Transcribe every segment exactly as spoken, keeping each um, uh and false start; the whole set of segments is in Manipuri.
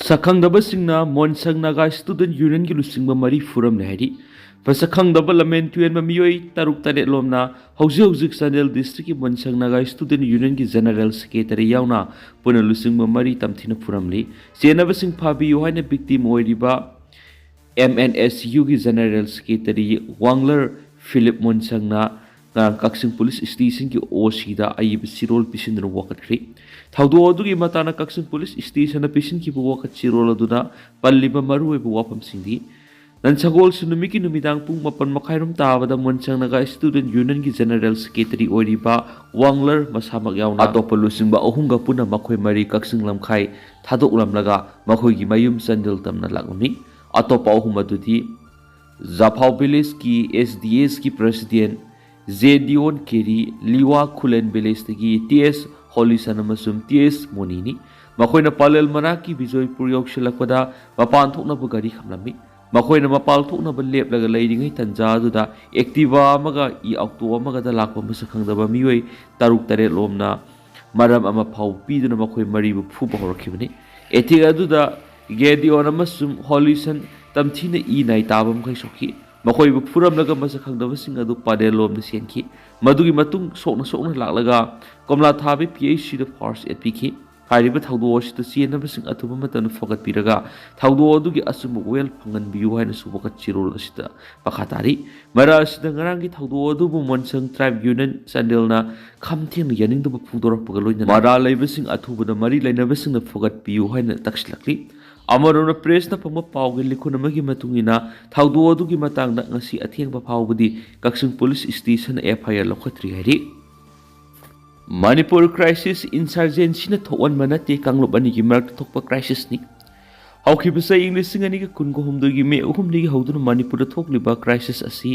ꯁꯛꯈꯪꯗꯕꯁꯤꯡꯅ ꯃꯣꯟꯁꯪ ꯅꯥꯒꯥ ꯁ꯭ꯇꯨꯗꯦꯟꯠ ꯌꯨꯅꯤꯌꯟꯒꯤ ꯂꯨꯆꯤꯡꯕ ꯃꯔꯤ ꯐꯨꯔꯝꯂꯦ ꯍꯥꯏꯔꯤ꯫ ꯃꯁꯛ ꯈꯪꯗꯕ ꯂꯝꯃꯦꯟ ꯇꯨꯌꯦꯟꯕ ꯃꯤꯑꯣꯏ ꯇꯔꯨꯛ ꯇꯔꯦꯠ ꯂꯣꯝꯅ ꯍꯧꯖꯤꯛ ꯍꯧꯖꯤꯛ ꯆꯥꯟꯗꯦꯜ ꯗꯤꯁꯇ꯭ꯔꯤꯛꯀꯤ ꯃꯣꯟꯁꯪ ꯅꯥꯒꯥ ꯁ꯭ꯇꯨꯗꯦꯟꯠ ꯌꯨꯅꯤꯌꯟꯒꯤ ꯖꯦꯅꯔꯦꯜ ꯁꯦꯀ꯭ꯔꯦꯇꯔꯤ ꯌꯥꯎꯅ ꯄꯨꯟꯅ ꯂꯨꯆꯤꯡꯕ ꯃꯔꯤ ꯇꯝꯊꯤꯅ ꯐꯨꯔꯝꯂꯤ꯫ ꯆꯦꯟꯅꯕꯁꯤꯡ ꯐꯥꯕꯤꯌꯨ ꯍꯥꯏꯅ ꯚꯤꯛꯇꯤꯝ ꯑꯣꯏꯔꯤꯕ ꯑꯦꯝ ꯑꯦꯟ ꯑꯦꯁ ꯌꯨꯒꯤ ꯖꯦꯅꯔꯦꯜ ꯁꯦꯀ꯭ꯔꯦꯇꯔꯤ ꯋꯥꯡꯂꯔ ꯐꯤꯂꯤꯞ ꯃꯣꯟꯁꯪꯅ ꯉꯔꯥꯡ ꯀꯛꯆꯤꯡ ꯄꯨꯂꯤꯁ ꯁ꯭ꯇꯦꯁꯟꯒꯤ ꯑꯣ ꯁꯤꯗ ꯑꯏꯕ ꯆꯦꯔꯣꯜ ꯄꯤꯁꯤꯟꯗꯨꯅ ꯋꯥꯀꯠꯈ꯭ꯔꯦ꯫ ꯊꯧꯗꯣꯛ ꯑꯗꯨꯒꯤ ꯃꯇꯥꯡꯗ ꯀꯛꯆꯤꯡ ꯄꯨꯂꯤꯁ ꯁ꯭ꯇꯦꯁꯟꯗ ꯄꯤꯁꯤꯟꯈꯤꯕ ꯋꯥꯀꯠ ꯆꯦꯔꯣꯜ ꯑꯗꯨꯗ ꯄꯜꯂꯤꯕ ꯃꯔꯨꯑꯣꯏꯕ ꯋꯥꯐꯝꯁꯤꯡꯗꯤ: ꯅꯟꯁꯒꯣꯜꯁꯤ ꯅꯨꯃꯤꯠꯀꯤ ꯅꯨꯃꯤꯗꯥꯡ ꯄꯨꯡ ꯃꯥꯄꯟ ꯃꯈꯥꯏꯔꯣꯝ ꯇꯥꯕꯗ ꯃꯣꯟꯁꯪ ꯅꯥꯒꯥ ꯁ꯭ꯇꯨꯗꯦꯟꯠ ꯌꯨꯅꯤꯌꯟꯒꯤ ꯖꯦꯅꯔꯦꯜ ꯁꯦꯀ꯭ꯔꯦꯇꯔꯤ ꯑꯣꯏꯔꯤꯕ ꯋꯥꯡꯂꯔ ꯃꯁꯥꯃꯛ ꯌꯥꯎꯅ ꯑꯇꯣꯞꯄ ꯂꯨꯆꯤꯡꯕ ꯑꯍꯨꯝꯒ ꯄꯨꯟꯅ ꯃꯈꯣꯏ ꯃꯔꯤ ꯀꯛꯆꯤꯡ ꯂꯝꯈꯥꯏ ꯊꯥꯗꯣꯛꯂꯝꯂꯒ ꯃꯈꯣꯏꯒꯤ ꯃꯌꯨꯝ ꯆꯥꯟꯗꯦꯜ ꯇꯝꯅ ꯂꯥꯛꯂꯝꯃꯤ꯫ ꯑꯇꯣꯞꯄ ꯑꯍꯨꯝ ꯑꯗꯨꯗꯤ ꯖꯐꯥꯎ ꯚꯤꯂꯦꯖꯀꯤ ꯑꯦꯁ ꯗꯤ ꯑꯦꯁꯀꯤ ꯄ꯭ꯔꯦꯁꯤꯗꯦꯟꯠ ꯖꯦ ꯗꯤꯑꯣꯟ ꯀꯦꯔꯤ, ꯂꯤꯋꯥ ꯈꯨꯂꯦꯟ ꯚꯤꯂꯦꯖꯇꯒꯤ ꯇꯤ ꯑꯦꯁ ꯍꯣꯂꯤꯁꯟ ꯑꯃꯁꯨꯡ ꯇꯤ ꯑꯦꯁ ꯃꯣꯅꯤꯅꯤ꯫ ꯃꯈꯣꯏꯅ ꯄꯂꯦꯜ ꯃꯅꯥꯛꯀꯤ ꯕꯤꯖꯣꯏꯄꯨꯔ ꯌꯧꯁꯤꯜꯂꯛꯄꯗ ꯃꯄꯥꯟ ꯊꯣꯛꯅꯕ ꯒꯥꯔꯤ ꯈꯥꯝꯂꯝꯃꯤ꯫ ꯃꯈꯣꯏꯅ ꯃꯄꯥꯟ ꯊꯣꯛꯅꯕ ꯂꯦꯞꯂꯒ ꯂꯩꯔꯤꯉꯩ ꯇꯟꯖꯥ ꯑꯗꯨꯗ ꯑꯦꯛꯇꯤꯚꯥ ꯑꯃꯒ ꯏ ꯑꯣꯛꯇꯣ ꯑꯃꯒꯗ ꯂꯥꯛꯄ ꯃꯁꯛ ꯈꯪꯗꯕ ꯃꯤꯑꯣꯏ ꯇꯔꯨꯛ ꯇꯔꯦꯠ ꯂꯣꯝꯅ ꯃꯔꯝ ꯑꯃ ꯐꯥꯎꯕ ꯄꯤꯗꯨꯅ ꯃꯈꯣꯏ ꯃꯔꯤꯕꯨ ꯐꯨꯕ ꯍꯧꯔꯛꯈꯤꯕꯅꯤ꯫ ꯑꯦꯇꯦꯛ ꯑꯗꯨꯗ ꯒꯦꯗꯤꯑꯣꯟ ꯑꯃꯁꯨꯡ ꯍꯣꯂꯤꯁꯟ ꯇꯝꯊꯤꯅ ꯏ ꯅꯥꯏ ꯇꯥꯕ ꯃꯈꯩ ꯁꯣꯛꯈꯤ꯫ ꯃꯈꯣꯏꯕꯨ ꯐꯨꯔꯝꯂꯒ ꯃꯁꯛ ꯈꯪꯗꯕꯁꯤꯡ ꯑꯗꯨ ꯄꯂꯦꯜ ꯂꯣꯝꯗ ꯆꯦꯟꯈꯤ꯫ ꯃꯗꯨꯒꯤ ꯃꯇꯨꯡ ꯁꯣꯛꯅ ꯁꯣꯛꯅ ꯂꯥꯛꯂꯒ ꯀꯣꯝꯂꯥ ꯊꯥꯕꯤ ꯄꯤ ꯑꯩꯆ ꯁꯤꯗ ꯐꯥꯔꯁ ꯑꯦꯗ ꯄꯤꯈꯤ꯫ ꯍꯥꯏꯔꯤꯕ ꯊꯧꯗꯣꯛ ꯑꯁꯤꯗ ꯆꯦꯟꯅꯕꯁꯤꯡ ꯑꯊꯨꯕ ꯃꯇꯝꯗ ꯐꯒꯠꯄꯤꯔꯒ ꯊꯧꯗꯣꯛ ꯑꯗꯨꯒꯤ ꯑꯆꯨꯝꯕ ꯋꯥꯌꯦꯜ ꯐꯪꯍꯟꯕꯤꯌꯨ ꯍꯥꯏꯅꯁꯨ ꯋꯥꯀꯠ ꯆꯦꯔꯣꯜ ꯑꯁꯤꯗ ꯃꯈꯥ ꯇꯥꯔꯤ꯫ ꯃꯔꯛ ꯑꯁꯤꯗ ꯉꯔꯥꯡꯒꯤ ꯊꯧꯗꯣꯛ ꯑꯗꯨꯕꯨ ꯃꯣꯟꯁꯪ ꯇ꯭ꯔꯥꯏꯕ ꯌꯨꯅꯤꯌꯟ ꯆꯥꯟꯗꯦꯜꯅ ꯈꯝ ꯊꯦꯡꯅ ꯌꯥꯅꯤꯡꯗꯕ ꯐꯣꯡꯗꯣꯔꯛꯄꯒ ꯂꯣꯏꯅꯅ ꯃꯔꯥꯜ ꯂꯩꯕꯁꯤꯡ ꯑꯊꯨꯕꯗ ꯃꯔꯤ ꯂꯩꯅꯕꯁꯤꯡꯅ ꯐꯒꯠꯄꯤꯌꯨ ꯍꯥꯏꯅ ꯇꯛꯁꯤꯜꯂꯛꯂꯤ꯫ ꯑꯃꯔꯣꯝꯗ ꯄ꯭ꯔꯦꯁꯅ ꯐꯪꯕ ꯄꯥꯎꯒꯤ ꯂꯤꯈꯨꯟ ꯑꯃꯒꯤ ꯃꯇꯨꯡ ꯏꯟꯅ ꯊꯧꯗꯣꯛ ꯑꯗꯨꯒꯤ ꯃꯇꯥꯡꯗ ꯉꯁꯤ ꯑꯊꯦꯡꯕ ꯐꯥꯎꯕꯗꯤ ꯀꯛꯆꯤꯡ ꯄꯨꯂꯤꯁ ꯁ꯭ꯇꯦꯁꯟꯅ ꯑꯦꯐ ꯑꯥꯏ ꯑꯥꯔ ꯂꯧꯈꯠꯇ꯭ꯔꯤ ꯍꯥꯏꯔꯤ꯫ ꯃꯅꯤꯄꯨꯔ ꯀ꯭ꯔꯥꯏꯁꯤꯁ ꯏꯟꯁꯔꯖꯦꯟꯁꯤꯅ ꯊꯣꯛꯍꯟꯕ ꯅꯠꯇꯦ ꯀꯥꯡꯂꯨꯞ ꯑꯅꯤꯒꯤ ꯃꯔꯛꯇ ꯊꯣꯛꯄ ꯀ꯭ꯔꯥꯏꯁꯤꯁꯅꯤ꯫ ꯍꯧꯈꯤꯕ ꯆꯍꯤ ꯂꯤꯁꯤꯡ ꯑꯅꯤꯒ ꯀꯨꯟꯒ ꯍꯨꯝꯗꯣꯏꯒꯤ ꯃꯦ ꯑꯍꯨꯝꯗꯒꯤ ꯍꯧꯗꯨꯅ ꯃꯅꯤꯄꯨꯔꯗ ꯊꯣꯛꯂꯤꯕ crisis ꯑꯁꯤ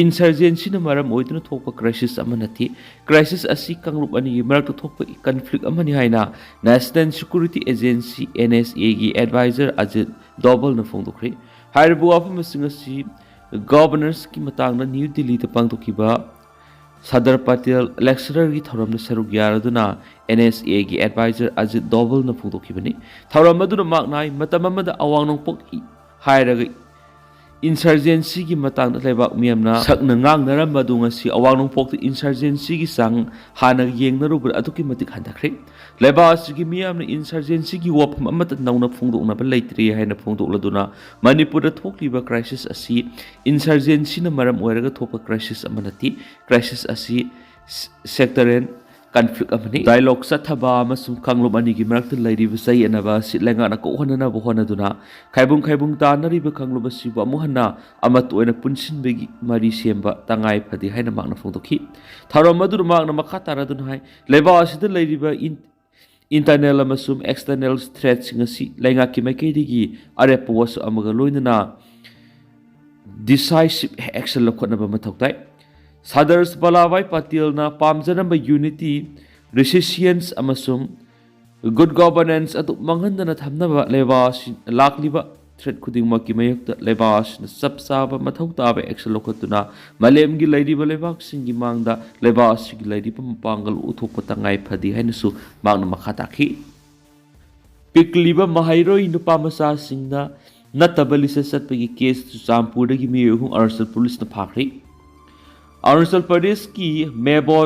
insurgencyꯅ ꯃꯔꯝ ꯑꯣꯏꯗꯨꯅ ꯊꯣꯛꯄ crisis ꯑꯃ ꯅꯠꯇꯦ꯫ Crisis ꯑꯁꯤ ꯀꯥꯡꯂꯨꯞ ꯑꯅꯤꯒꯤ ꯃꯔꯛꯇ ꯊꯣꯛꯄ conflict ꯑꯃꯅꯤ ꯍꯥꯏꯅ National Security Agency, NSAꯒꯤ advisor Ajit ꯗꯣꯚꯜꯅ ꯐꯣꯡꯗꯣꯛꯈ꯭ꯔꯦ꯫ ꯍꯥꯏꯔꯤꯕ ꯋꯥꯐꯝꯁꯤꯡ ꯑꯁꯤ governorꯁꯀꯤ ꯃꯇꯥꯡꯗ ꯅ꯭ꯌꯨ ꯗꯤꯜꯂꯤꯗ ꯄꯥꯡꯊꯣꯛꯈꯤꯕ ꯁꯔꯗꯥꯔ ꯄꯇꯦꯜ lecturerꯒꯤ ꯊꯧꯔꯝꯗ ꯁꯔꯨꯛ ꯌꯥꯔꯗꯨꯅ NSAꯒꯤ advisor ꯑꯖꯤꯠ ꯗꯣꯚꯜꯅ ꯐꯣꯡꯗꯣꯛꯈꯤꯕꯅꯤ꯫ ꯊꯧꯔꯝ ꯑꯗꯨꯗ ꯃꯍꯥꯛꯅ ꯍꯥꯏ, ꯃꯇꯝ ꯑꯃꯗ ꯑꯋꯥꯡ ꯅꯣꯡꯄꯣꯛ ꯍꯥꯏꯔꯒ insurgencyꯒꯤ ꯃꯇꯥꯡꯗ ꯂꯩꯕꯥꯛ ꯃꯤꯌꯥꯝꯅ ꯁꯛꯅ ꯉꯥꯡꯅꯔꯝꯕ ꯑꯗꯨ ꯉꯁꯤ ꯑꯋꯥꯡ ꯅꯣꯡꯄꯣꯛꯇ insurgencyꯒꯤ ꯆꯥꯡ ꯍꯥꯟꯅꯒ ꯌꯦꯡꯅꯔꯨꯕꯗ ꯑꯗꯨꯛꯀꯤ ꯃꯇꯤꯛ ꯍꯟꯊꯈ꯭ꯔꯦ꯫ ꯂꯩꯕꯥꯛ ꯑꯁꯤꯒꯤ ꯃꯤꯌꯥꯝꯅ insurgencyꯒꯤ ꯋꯥꯐꯝ ꯑꯃꯠꯇ ꯅꯧꯅ ꯐꯣꯡꯗꯣꯛꯅꯕ ꯂꯩꯇ꯭ꯔꯦ ꯍꯥꯏꯅ ꯐꯣꯡꯗꯣꯛꯂꯗꯨꯅ ꯃꯅꯤꯄꯨꯔꯗ ꯊꯣꯛꯂꯤꯕ crisis ꯑꯁꯤ insurgencyꯅ ꯃꯔꯝ ꯑꯣꯏꯔꯒ ꯊꯣꯛꯄ crisis ꯑꯃ ꯅꯠꯇꯦ꯫ Crisis ꯑꯁꯤ sectarian conflict ꯑꯃꯅꯤ꯫ Dialogue ꯆꯠꯊꯕ ꯑꯃꯁꯨꯡ ꯀꯥꯡꯂꯨꯞ ꯑꯅꯤꯒꯤ ꯃꯔꯛꯇ ꯂꯩꯔꯤꯕ ꯆꯌꯦꯠꯅꯕ ꯑꯁꯤ ꯂꯩꯉꯥꯛꯅ ꯀꯣꯛꯍꯟꯅꯅꯕ ꯍꯣꯠꯅꯗꯨꯅ ꯈꯥꯏꯕꯨꯡ ꯈꯥꯏꯕꯨꯡ ꯇꯥꯅꯔꯤꯕ ꯀꯥꯡꯂꯨꯞ ꯑꯁꯤꯕꯨ ꯑꯃꯨꯛ ꯍꯟꯅ ꯑꯃꯠꯇ ꯑꯣꯏꯅ ꯄꯨꯟꯁꯤꯟꯕꯒꯤ ꯃꯔꯤ ꯁꯦꯝꯕ ꯇꯉꯥꯏ ꯐꯗꯦ ꯍꯥꯏꯅ ꯃꯍꯥꯛꯅ ꯐꯣꯡꯗꯣꯛꯈꯤ꯫ ꯊꯧꯔꯝ ꯑꯗꯨꯗ ꯃꯍꯥꯛꯅ ꯃꯈꯥ ꯇꯥꯔꯗꯨꯅ ꯍꯥꯏ, ꯂꯩꯕꯥꯛ ꯑꯁꯤꯗ ꯂꯩꯔꯤꯕ in-, internal ꯑꯃꯁꯨꯡ external threatꯁꯤꯡ ꯑꯁꯤ ꯂꯩꯉꯥꯛꯀꯤ ꯃꯥꯏꯀꯩꯗꯒꯤ ꯑꯔꯦꯞꯄ ꯋꯥꯁꯛ ꯑꯃꯒ ꯂꯣꯏꯅꯅ decisive action ꯂꯧꯈꯠꯅꯕ ꯃꯊꯧ ꯇꯥꯏ꯫ ꯁꯔꯗꯥꯔ ꯚꯜꯂꯥꯚꯚꯥꯏ ꯄꯇꯦꯜꯅ ꯄꯥꯝꯖꯔꯝꯕ unity, resilience ꯑꯃꯁꯨꯡ good governance ꯑꯗꯨ ꯃꯥꯡꯍꯟꯗꯅ ꯊꯝꯅꯕ ꯂꯩꯕꯥꯛ ꯑꯁꯤ ꯂꯥꯛꯂꯤꯕ threat ꯈꯨꯗꯤꯡꯃꯛꯀꯤ ꯃꯥꯌꯣꯛꯇ ꯂꯩꯕꯥꯛ ꯑꯁꯤꯅ ꯆꯞ ꯆꯥꯕ ꯃꯊꯧ ꯇꯥꯕ action ꯂꯧꯈꯠꯇꯨꯅ ꯃꯥꯂꯦꯝꯒꯤ ꯂꯩꯔꯤꯕ ꯂꯩꯕꯥꯛꯁꯤꯡꯒꯤ ꯃꯥꯡꯗ ꯂꯩꯕꯥꯛ ꯑꯁꯤꯒꯤ ꯂꯩꯔꯤꯕ ꯃꯄꯥꯡꯒꯜ ꯎꯠꯊꯣꯛꯄ ꯇꯉꯥꯏ ꯐꯗꯦ ꯍꯥꯏꯅꯁꯨ ꯃꯍꯥꯛꯅ ꯃꯈꯥ ꯇꯥꯈꯤ꯫ ꯄꯤꯛꯂꯤꯕ ꯃꯍꯩꯔꯣꯏ ꯅꯨꯄꯥ ꯃꯆꯥꯁꯤꯡꯅ ꯅꯠꯇꯕ ꯂꯤꯆꯠ ꯆꯠꯄꯒꯤ case ꯆꯨꯔꯆꯥꯟꯄꯨꯔꯗꯒꯤ ꯃꯤꯑꯣꯏ ꯑꯍꯨꯝ ꯑꯔꯨꯅꯥꯆꯜ ꯄꯨꯂꯤꯁꯅ ꯐꯥꯈ꯭ꯔꯦ꯫ ꯑꯔꯨꯅꯥꯆꯜ ꯄ꯭ꯔꯗꯦꯁꯀꯤ ꯃꯦꯕꯣ,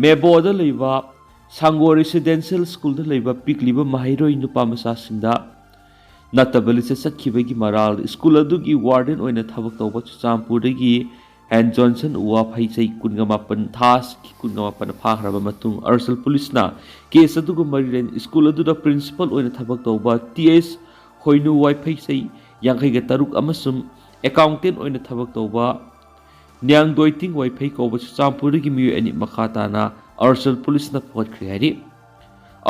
ꯃꯦꯕꯣꯗ ꯂꯩꯕ ꯁꯥꯡꯒꯣ Residential Schoolꯗ ꯂꯩꯕ ꯄꯤꯛꯂꯤꯕ ꯃꯍꯩꯔꯣꯏ ꯅꯨꯄꯥ ꯃꯆꯥꯁꯤꯡꯗ ꯅꯠꯇꯕ ꯂꯤꯆꯠ ꯆꯠꯈꯤꯕꯒꯤ ꯃꯔꯥꯜ school ꯑꯗꯨꯒꯤ warden ꯑꯣꯏꯅ ꯊꯕꯛ ꯇꯧꯕ ꯆꯨꯔꯆꯥꯟꯄꯨꯔꯗꯒꯤ ꯑꯦꯟ ꯖꯣꯟꯁꯟ ꯎꯋꯥ ꯐꯩꯆꯩ ꯀꯨꯟꯒ ꯃꯥꯄꯟ, ꯊꯥꯁꯀꯤ ꯀꯨꯟꯒ ꯃꯥꯄꯟ ꯐꯥꯈ꯭ꯔꯕ ꯃꯇꯨꯡ ꯑꯔꯨꯅꯥꯆꯜ ꯄꯨꯂꯤꯁꯅ case ꯑꯗꯨꯒ ꯃꯔꯤ ꯂꯩꯅ school ꯑꯗꯨꯗ principal ꯑꯣꯏꯅ ꯊꯕꯛ ꯇꯧꯕ ꯇꯤ ꯑꯦꯁ ꯍꯣꯏꯅꯨ ꯋꯥꯏꯐꯩꯆꯩ ꯌꯥꯡꯈꯩꯒ ꯇꯔꯨꯛ ꯑꯃꯁꯨꯡ accountant ꯑꯣꯏꯅ ꯊꯕꯛ ꯇꯧꯕ ꯅꯤꯌꯥꯡꯗꯣꯏꯇꯤꯡ ꯋꯥꯏꯐꯩ ꯀꯧꯕ ꯆꯨꯔꯆꯥꯟꯄꯨꯔꯗꯒꯤ ꯃꯤꯑꯣꯏ ꯑꯅꯤ ꯃꯈꯥ ꯇꯥꯅ ꯑꯔꯨꯅꯥꯆꯜ ꯄꯨꯂꯤꯁꯅ ꯐꯥꯒꯠꯈ꯭ꯔꯦ ꯍꯥꯏꯔꯤ꯫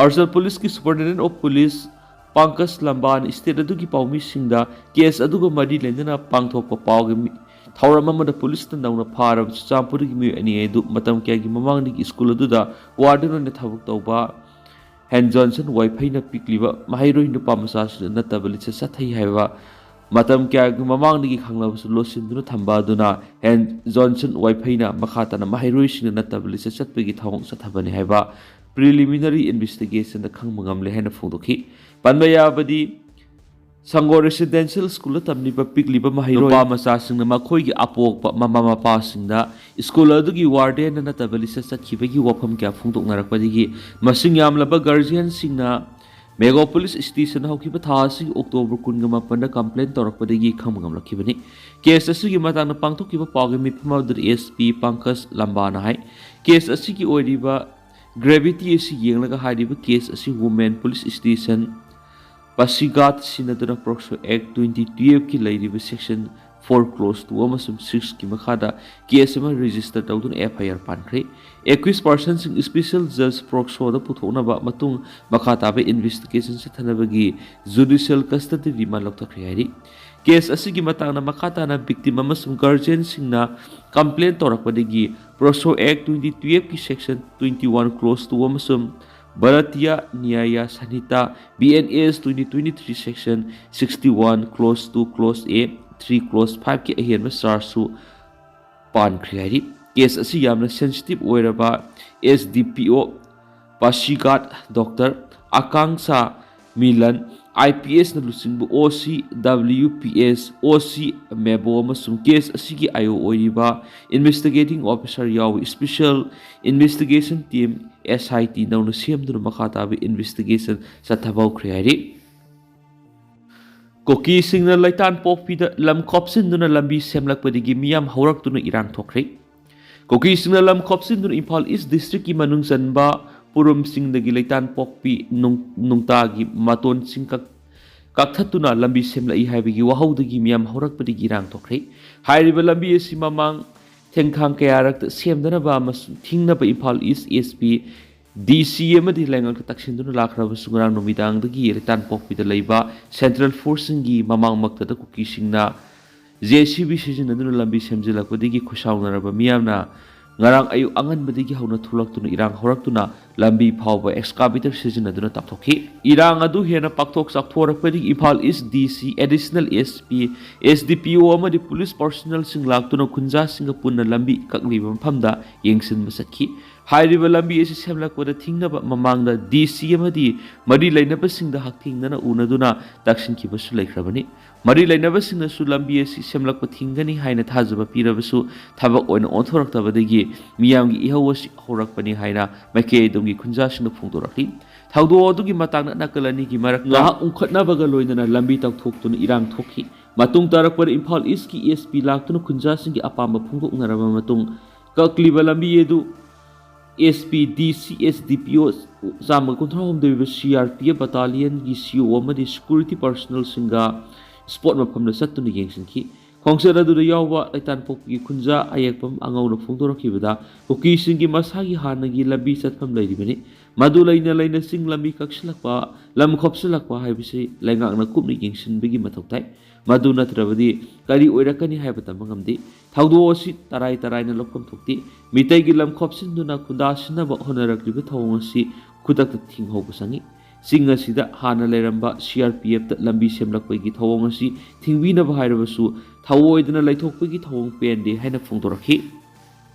ꯑꯔꯨꯅꯥꯆꯜ ꯄꯨꯂꯤꯁꯀꯤ Superintendent of Police Pankaj ꯂꯝꯕꯥꯅ state ꯑꯗꯨꯒꯤ ꯄꯥꯎꯃꯤꯁꯤꯡꯗ ꯀꯦꯁ ꯑꯗꯨꯒ ꯃꯔꯤ ꯂꯩꯅꯅ ꯄꯥꯡꯊꯣꯛꯄ ꯄꯥꯎꯒꯤ ꯃꯤ-, ꯊꯧꯔꯝ ꯑꯃꯗ ꯄꯨꯂꯤꯁꯅ ꯅꯧꯅ ꯐꯥꯔꯕ ꯆꯨꯔꯆꯥꯟꯄꯨꯔꯗꯒꯤ ꯃꯤꯑꯣꯏ ꯑꯅꯤ ꯑꯗꯨ ꯃꯇꯝ ꯀꯌꯥꯒꯤ ꯃꯃꯥꯡꯗꯒꯤ ꯁ꯭ꯀꯨꯜ ꯑꯗꯨꯗ ꯋꯥꯔꯗꯦꯟ ꯑꯣꯏꯅ ꯊꯕꯛ ꯇꯧꯕ ꯍꯦꯟ ꯖꯣꯟꯁꯟ ꯋꯥꯏꯐꯩꯅ ꯄꯤꯛꯂꯤꯕ ꯃꯍꯩꯔꯣꯏ ꯅꯨꯄꯥ ꯃꯆꯥꯁꯤꯡꯗ ꯅꯠꯇꯕ ꯂꯤꯆꯠ ꯆꯠꯊꯩ ꯍꯥꯏꯕ ꯃꯇꯝ ꯀꯌꯥꯒꯤ ꯃꯃꯥꯡꯗꯒꯤ ꯈꯪꯂꯕꯁꯨ ꯂꯣꯠꯁꯤꯟꯗꯨꯅ ꯊꯝꯕ ꯑꯗꯨꯅ ꯍꯦꯟ ꯖꯣꯟꯁꯟ ꯋꯥꯏꯐꯩꯅ ꯃꯈꯥ ꯇꯥꯅ ꯃꯍꯩꯔꯣꯏꯁꯤꯡꯅ ꯅꯠꯇꯕ ꯂꯤꯆꯠ ꯆꯠꯄꯒꯤ ꯊꯧꯑꯣꯡ ꯆꯠꯊꯕꯅꯤ ꯍꯥꯏꯕ ꯄ꯭ꯔꯤꯂꯤꯃꯤꯅꯔꯤ ꯏꯟꯚꯦꯁꯇꯤꯒꯦꯁꯟꯗ ꯈꯪꯕ ꯉꯝꯂꯦ ꯍꯥꯏꯅ ꯐꯣꯡꯗꯣꯛꯈꯤ꯫ ꯄꯟꯕ ꯌꯥꯕꯗꯤ, ꯁꯪꯒꯣ ꯔꯦꯁꯤꯗꯦꯟꯁꯤꯌꯦꯜ ꯁ꯭ꯀꯨꯜꯗ ꯇꯝꯂꯤꯕ ꯄꯤꯛꯂꯤꯕ ꯃꯍꯩꯔꯣꯏ ꯅꯨꯄꯥ ꯃꯆꯥꯁꯤꯡꯅ ꯃꯈꯣꯏꯒꯤ ꯑꯄꯣꯛꯄ ꯃꯃꯥ ꯃꯄꯥꯁꯤꯡꯗ ꯁ꯭ꯀꯨꯜ ꯑꯗꯨꯒꯤ ꯋꯥꯔꯗꯦꯟꯅ ꯅꯠꯇꯕ ꯂꯤꯆꯠ ꯆꯠꯈꯤꯕꯒꯤ ꯋꯥꯐꯝ ꯀꯌꯥ ꯐꯣꯡꯗꯣꯛꯅꯔꯛꯄꯗꯒꯤ ꯃꯁꯤꯡ ꯌꯥꯝꯂꯕ ꯒꯥꯔꯖꯤꯌꯟꯁꯤꯡꯅ ꯃꯦꯒꯥ ꯄꯨꯂꯤꯁ ꯁ꯭ꯇꯦꯁꯟ ꯍꯧꯈꯤꯕ ꯊꯥ ꯑꯁꯤꯒꯤ ꯑꯣꯛꯇꯣꯕꯔ ꯀꯨꯟꯒ ꯃꯥꯄꯟꯗ ꯀꯝꯄ꯭ꯂꯦꯟ ꯇꯧꯔꯛꯄꯗꯒꯤ ꯈꯪꯕ ꯉꯝꯂꯛꯈꯤꯕꯅꯤ꯫ ꯀꯦꯁ ꯑꯁꯤꯒꯤ ꯃꯇꯥꯡꯗ ꯄꯥꯡꯊꯣꯛꯈꯤꯕ ꯄꯥꯎꯒꯤ ꯃꯤꯐꯝ ꯑꯗꯨꯗ ꯑꯦꯁ ꯄꯤ ꯄꯪꯀꯖ ꯂꯝꯕꯥꯅ ꯍꯥꯏ, ꯀꯦꯁ ꯑꯁꯤꯒꯤ ꯑꯣꯏꯔꯤꯕ ꯒ꯭ꯔꯦꯚꯤꯇꯤ ꯑꯁꯤ ꯌꯦꯡꯂꯒ ꯍꯥꯏꯔꯤꯕ ꯀꯦꯁ ꯑꯁꯤ women police station ꯄꯥꯁꯤꯒꯥꯠ ꯁꯤꯟꯅꯗꯨꯅ ꯄꯣꯛꯁꯣ act twenty ꯇꯨꯌꯦꯜꯐꯀꯤ ꯂꯩꯔꯤꯕ ꯁꯦꯛꯁꯟ ꯐꯣꯔ ꯀ꯭ꯂꯣꯁ ꯇꯨ ꯑꯃꯁꯨꯡ ꯁꯤꯛꯁꯀꯤ ꯃꯈꯥꯗ ꯀꯦꯁ ꯑꯃ ꯔꯦꯖꯤꯁꯇꯔ ꯇꯧꯗꯨꯅ ꯑꯦꯐ ꯑꯥꯏ ꯑꯥꯔ ꯄꯥꯟꯈ꯭ꯔꯦ꯫ ꯑꯦꯀ꯭ꯌꯨꯁ ꯄꯥꯔꯁꯟꯁꯤꯡ ꯏꯁꯄꯤꯁꯦꯜ ꯖꯖ ꯄꯣꯛꯁꯣꯗ ꯄꯨꯊꯣꯛꯅꯕ ꯑꯃꯁꯨꯡ ꯃꯈꯥ ꯇꯥꯕ ꯏꯟꯚꯦꯁꯇꯤꯒꯦꯁꯟ ꯆꯠꯊꯅꯕꯒꯤ ꯖꯨꯗꯤꯁꯤꯌꯦꯜ ꯀꯁꯇꯗꯤ ꯔꯤꯃꯥꯟ ꯂꯧꯊꯈ꯭ꯔꯦ ꯍꯥꯏꯔꯤ꯫ ꯀꯦꯁ ꯑꯁꯤꯒꯤ ꯃꯇꯥꯡꯗ ꯃꯈꯥ ꯇꯥꯅ ꯚꯤꯛꯇꯤꯝ ꯑꯃꯁꯨꯡ ꯒꯥꯔꯖꯤꯌꯟꯁꯤꯡꯅ ꯀꯝꯄ꯭ꯂꯦꯟ ꯇꯧꯔꯛꯄꯗꯒꯤ ꯄꯣꯛꯁꯣ ꯑꯦꯛ ꯇ꯭ꯋꯦꯟꯇꯤ ꯇꯨꯌꯦꯜꯐꯀꯤ section twenty one clause two ꯑꯃꯁꯨꯡ Bharatiya Nyaya Sanhita, B N S twenty twenty three section sixty one clause two clause A three clause ꯐꯥꯏꯚꯀꯤ ꯑꯍꯦꯟꯕ ꯆꯥꯔꯖꯁꯨ ꯄꯥꯟꯈ꯭ꯔꯦ ꯍꯥꯏꯔꯤ꯫ ꯀꯦꯁ ꯑꯁꯤ ꯌꯥꯝꯅ ꯁꯦꯟꯁꯤꯇꯤꯚ ꯑꯣꯏꯔꯕ ꯑꯦꯁ ꯗꯤ ꯄꯤ ꯑꯣ ꯄꯥꯁꯤꯒꯥꯠ, ꯗꯣꯛꯇꯔ ꯑꯀꯥꯡꯁꯥ ꯃꯤꯂꯟ, ꯑꯥꯏ ꯄꯤ ꯑꯦꯁꯅ ꯂꯨꯆꯤꯡꯕ ꯑꯣ ꯁꯤ ꯗꯕ꯭ꯂꯤꯎ ꯄꯤ ꯑꯦꯁ, ꯑꯣ ꯁꯤ ꯃꯦꯕꯣ ꯑꯃꯁꯨꯡ ꯀꯦꯁ ꯑꯁꯤꯒꯤ ꯑꯥꯏ ꯑꯣ ꯑꯣꯏꯔꯤꯕ ꯏꯟꯚꯦꯁꯇꯤꯒꯦꯇꯤꯡ ꯑꯣꯐꯤꯁꯥꯔ ꯌꯥꯎꯕ ꯏꯁꯄꯤꯁꯦꯜ ꯏꯟꯚꯦꯁꯇꯤꯒꯦꯁꯟ ꯇꯤꯝ, ꯑꯦꯁ ꯑꯥꯏ ꯇꯤ, ꯅꯧꯅ ꯁꯦꯝꯗꯨꯅ ꯃꯈꯥ ꯇꯥꯕ ꯏꯟꯚꯦꯁꯇꯤꯒꯦꯁꯟ ꯆꯠꯊꯕ ꯍꯧꯈ꯭ꯔꯦ ꯍꯥꯏꯔꯤ꯫ ꯀꯨꯀꯤꯁꯤꯡꯅ ꯂꯩꯇꯥꯟ ꯄꯣꯛꯄꯤꯗ ꯂꯝ ꯈꯣꯞꯆꯤꯟꯗꯨꯅ ꯂꯝꯕꯤ ꯁꯦꯝꯂꯛꯄꯗꯒꯤ ꯃꯤꯌꯥꯝ ꯍꯧꯔꯛꯇꯨꯅ ꯏꯔꯥꯡ ꯊꯣꯛꯈ꯭ꯔꯦ꯫ ꯀꯨꯀꯤꯁꯤꯡꯅ ꯂꯝ ꯈꯣꯞꯆꯤꯟꯗꯨꯅ ꯏꯝꯐꯥꯜ ꯏꯁ ꯗꯤꯁꯇ꯭ꯔꯤꯛꯀꯤ ꯃꯅꯨꯡ ꯆꯟꯕ ꯄꯨꯔꯨꯝꯁꯤꯡꯗꯒꯤ ꯂꯩꯇꯥꯟ ꯄꯣꯛꯄꯤ ꯅꯨꯡ-, ꯅꯨꯡꯇꯥꯒꯤ ꯃꯇꯣꯟꯁꯤꯡ ꯀꯛ-, ꯀꯛꯊꯠꯇꯨꯅ ꯂꯝꯕꯤ ꯁꯦꯝꯂꯛꯏ ꯍꯥꯏꯕꯒꯤ ꯋꯥꯍꯧꯗꯒꯤ ꯃꯤꯌꯥꯝ ꯍꯧꯔꯛꯄꯗꯒꯤ ꯏꯔꯥꯡ ꯊꯣꯛꯈ꯭ꯔꯦ꯫ ꯍꯥꯏꯔꯤꯕ ꯂꯝꯕꯤ ꯑꯁꯤ ꯃꯃꯥꯡ ꯊꯦꯡꯈꯥꯡ ꯀꯌꯥꯔꯛꯇ ꯁꯦꯝꯗꯅꯕ ꯑꯃꯁꯨꯡ ꯊꯤꯡꯅꯕ ꯏꯝꯐꯥꯜ ꯏꯁ ꯑꯦꯁ ꯄꯤ ꯗꯤ ꯁꯤ ꯑꯃꯗꯤ ꯂꯩꯉꯥꯛꯇ ꯇꯛꯁꯤꯟꯗꯨꯅ ꯂꯥꯛꯈ꯭ꯔꯕꯁꯨ, ꯉꯔꯥꯡ ꯅꯨꯃꯤꯗꯥꯡꯗꯒꯤ ꯂꯩꯇꯥꯟꯄꯣꯛꯄꯤꯗ ꯂꯩꯕ ꯁꯦꯟꯇ꯭ꯔꯦꯜ ꯐꯣꯔꯁꯁꯤꯡꯒꯤ ꯃꯃꯥꯡꯃꯛꯇꯗ ꯀꯨꯀꯤꯁꯤꯡꯅ ꯖꯦ ꯁꯤ ꯕꯤ ꯁꯤꯖꯤꯟꯅꯗꯨꯅ ꯂꯝꯕꯤ ꯁꯦꯝꯖꯤꯜꯂꯛꯄꯗꯒꯤ ꯈꯨꯠꯁꯥꯎꯅꯔꯕ ꯃꯤꯌꯥꯝꯅ ꯉꯔꯥꯡ ꯑꯌꯨꯛ ꯑꯉꯟꯕꯗꯒꯤ ꯍꯧꯅ ꯊꯣꯛꯂꯛꯇꯨꯅ ꯏꯔꯥꯡ ꯍꯧꯔꯛꯇꯨꯅ ꯂꯝꯕꯤ ꯐꯥꯎꯕ ꯑꯦꯛꯁꯀꯥꯚꯦꯇꯔ ꯁꯤꯖꯤꯟꯅꯗꯨꯅ ꯇꯥꯞꯊꯣꯛꯈꯤ꯫ ꯏꯔꯥꯡ ꯑꯗꯨ ꯍꯦꯟꯅ ꯄꯥꯛꯊꯣꯛ ꯆꯥꯎꯊꯣꯔꯛꯄꯗꯒꯤ ꯏꯝꯐꯥꯜ ꯏꯁ ꯗꯤ ꯁꯤ, additional S P, S D ꯄꯤ ꯑꯣ ꯑꯃꯗꯤ ꯄꯨꯂꯤꯁ ꯄꯥꯔꯁꯣꯅꯦꯜꯁꯤꯡ ꯂꯥꯛꯇꯨꯅ ꯈꯨꯟꯖꯥꯁꯤꯡꯒ ꯄꯨꯟꯅ ꯂꯝꯕꯤ ꯀꯛꯂꯤꯕ ꯃꯐꯝꯗ ꯌꯦꯡꯁꯤꯟꯕ ꯆꯠꯈꯤ꯫ ꯍꯥꯏꯔꯤꯕ ꯂꯝꯕꯤ ꯑꯁꯤ ꯁꯦꯝꯂꯛꯄꯗ ꯊꯤꯡꯅꯕ ꯃꯃꯥꯡꯗ ꯗꯤ ꯁꯤ ꯑꯃꯗꯤ ꯃꯔꯤ ꯂꯩꯅꯕꯁꯤꯡꯗ ꯍꯛꯊꯦꯡꯅꯅ ꯎꯅꯗꯨꯅ ꯇꯛꯁꯤꯟꯈꯤꯕꯁꯨ ꯂꯩꯈ꯭ꯔꯕꯅꯤ꯫ ꯃꯔꯤ ꯂꯩꯅꯕꯁꯤꯡꯅꯁꯨ ꯂꯝꯕꯤ ꯑꯁꯤ ꯁꯦꯝꯂꯛꯄ ꯊꯤꯡꯒꯅꯤ ꯍꯥꯏꯅ ꯊꯥꯖꯕ ꯄꯤꯔꯕꯁꯨ, ꯊꯕꯛ ꯑꯣꯏꯅ ꯑꯣꯟꯊꯣꯔꯛꯇꯕꯗꯒꯤ ꯃꯤꯌꯥꯝꯒꯤ ꯏꯍꯧ ꯑꯁꯤ ꯍꯧꯔꯛꯄꯅꯤ ꯍꯥꯏꯅ ꯃꯥꯏꯀꯩ ꯑꯗꯨꯝꯒꯤ ꯈꯨꯟꯖꯥꯁꯤꯡꯅ ꯐꯣꯡꯗꯣꯔꯛꯂꯤ꯫ ꯊꯧꯗꯣꯛ ꯑꯗꯨꯒꯤ ꯃꯇꯥꯡꯗ ꯅꯥꯀꯜ ꯑꯅꯤꯒꯤ ꯃꯔꯛꯇ ꯉꯥꯏꯍꯥꯛ ꯎꯪꯈꯠꯅꯕꯒ ꯂꯣꯏꯅꯅ ꯂꯝꯕꯤ ꯇꯧꯊꯣꯛꯇꯨꯅ ꯏꯔꯥꯡ ꯊꯣꯛꯈꯤ꯫ ꯃꯇꯨꯡ ꯇꯥꯔꯛꯄꯗ ꯏꯝꯐꯥꯜ ꯏꯁꯀꯤ ꯑꯦꯁ ꯄꯤ ꯂꯥꯛꯇꯨꯅ ꯈꯨꯟꯖꯥꯁꯤꯡꯒꯤ ꯑꯄꯥꯝꯕ ꯐꯣꯡꯗꯣꯛꯅꯔꯕ ꯃꯇꯨꯡ, ꯀꯛꯂꯤꯕ ꯂꯝꯕꯤ ꯑꯗꯨ ꯑꯦꯁ ꯄꯤ, ꯗꯤ ꯁꯤ, ꯑꯦꯁ ꯗꯤ ꯄꯤ ꯑꯣ ꯆꯥꯝꯃ ꯀꯨꯟꯊ꯭ꯔꯥ ꯍꯨꯝꯗꯣꯏ ꯑꯣꯏꯕ ꯁꯤ ꯑꯥꯔ ꯄꯤ ꯑꯦꯐ ꯕꯇꯥꯂꯤꯌꯟꯒꯤ ꯁꯤ ꯑꯣ ꯑꯃꯗꯤ ꯁꯦꯀ꯭ꯌꯨꯔꯤꯇꯤ ꯄꯥꯔꯁꯣꯅꯦꯜꯁꯤꯡꯒ ꯁ꯭ꯄꯣꯠ ꯃꯐꯝꯗ ꯆꯠꯇꯨꯅ ꯌꯦꯡꯁꯤꯟꯈꯤ꯫ ꯈꯣꯡꯆꯠ ꯑꯗꯨꯗ ꯌꯥꯎꯕ ꯂꯩꯇꯥꯟꯄꯣꯛꯄꯤꯒꯤ ꯈꯨꯟꯖꯥ ꯑꯌꯦꯛꯄꯝ ꯑꯉꯧꯅ ꯐꯣꯡꯗꯣꯔꯛꯈꯤꯕꯗ, ꯀꯨꯀꯤꯁꯤꯡꯒꯤ ꯃꯁꯥꯒꯤ ꯍꯥꯟꯅꯒꯤ ꯂꯝꯕꯤ ꯆꯠꯐꯝ ꯂꯩꯔꯤꯕꯅꯤ꯫ ꯃꯗꯨ ꯂꯩꯅ ꯂꯩꯅ ꯆꯤꯡ ꯂꯝꯕꯤ ꯀꯛꯁꯤꯜꯂꯛꯄ, ꯂꯝ ꯈꯣꯞꯆꯤꯜꯂꯛꯄ ꯍꯥꯏꯕꯁꯤ ꯂꯩꯉꯥꯛꯅ ꯀꯨꯞꯅ ꯌꯦꯡꯁꯤꯟꯕꯒꯤ ꯃꯊꯧ ꯇꯥꯏ꯫ ꯃꯗꯨ ꯅꯠꯇ꯭ꯔꯕꯗꯤ ꯀꯔꯤ ꯑꯣꯏꯔꯛꯀꯅꯤ ꯍꯥꯏꯕ ꯇꯝꯕ ꯉꯝꯗꯦ꯫ ꯊꯧꯗꯣꯛ ꯑꯁꯤ ꯇꯔꯥꯏ ꯇꯔꯥꯏꯅ ꯂꯧꯐꯝ ꯊꯣꯛꯇꯦ꯫ ꯃꯤꯇꯩꯒꯤ ꯂꯝ ꯈꯣꯞꯆꯤꯟꯗꯨꯅ ꯈꯨꯟꯗꯥ ꯁꯤꯟꯅꯕ ꯍꯣꯠꯅꯔꯛꯂꯤꯕ ꯊꯧꯑꯣꯡ ꯑꯁꯤ ꯈꯨꯗꯛꯇ ꯊꯤꯡꯍꯧꯕ ꯆꯪꯏ꯫ ꯆꯤꯡ ꯑꯁꯤꯗ ꯍꯥꯟꯅ ꯂꯩꯔꯝꯕ ꯁꯤ ꯑꯥꯔ ꯄꯤ ꯑꯦꯐꯇ ꯂꯝꯕꯤ ꯁꯦꯝꯂꯛꯄꯒꯤ ꯊꯧꯑꯣꯡ ꯑꯁꯤ ꯊꯤꯡꯕꯤꯅꯕ ꯍꯥꯏꯔꯕꯁꯨ, ꯊꯧꯑꯣꯏꯗꯅ ꯂꯩꯊꯣꯛꯄꯒꯤ ꯊꯧꯑꯣꯡ ꯄꯦꯟꯗꯦ ꯍꯥꯏꯅ ꯐꯣꯡꯗꯣꯔꯛꯈꯤ꯫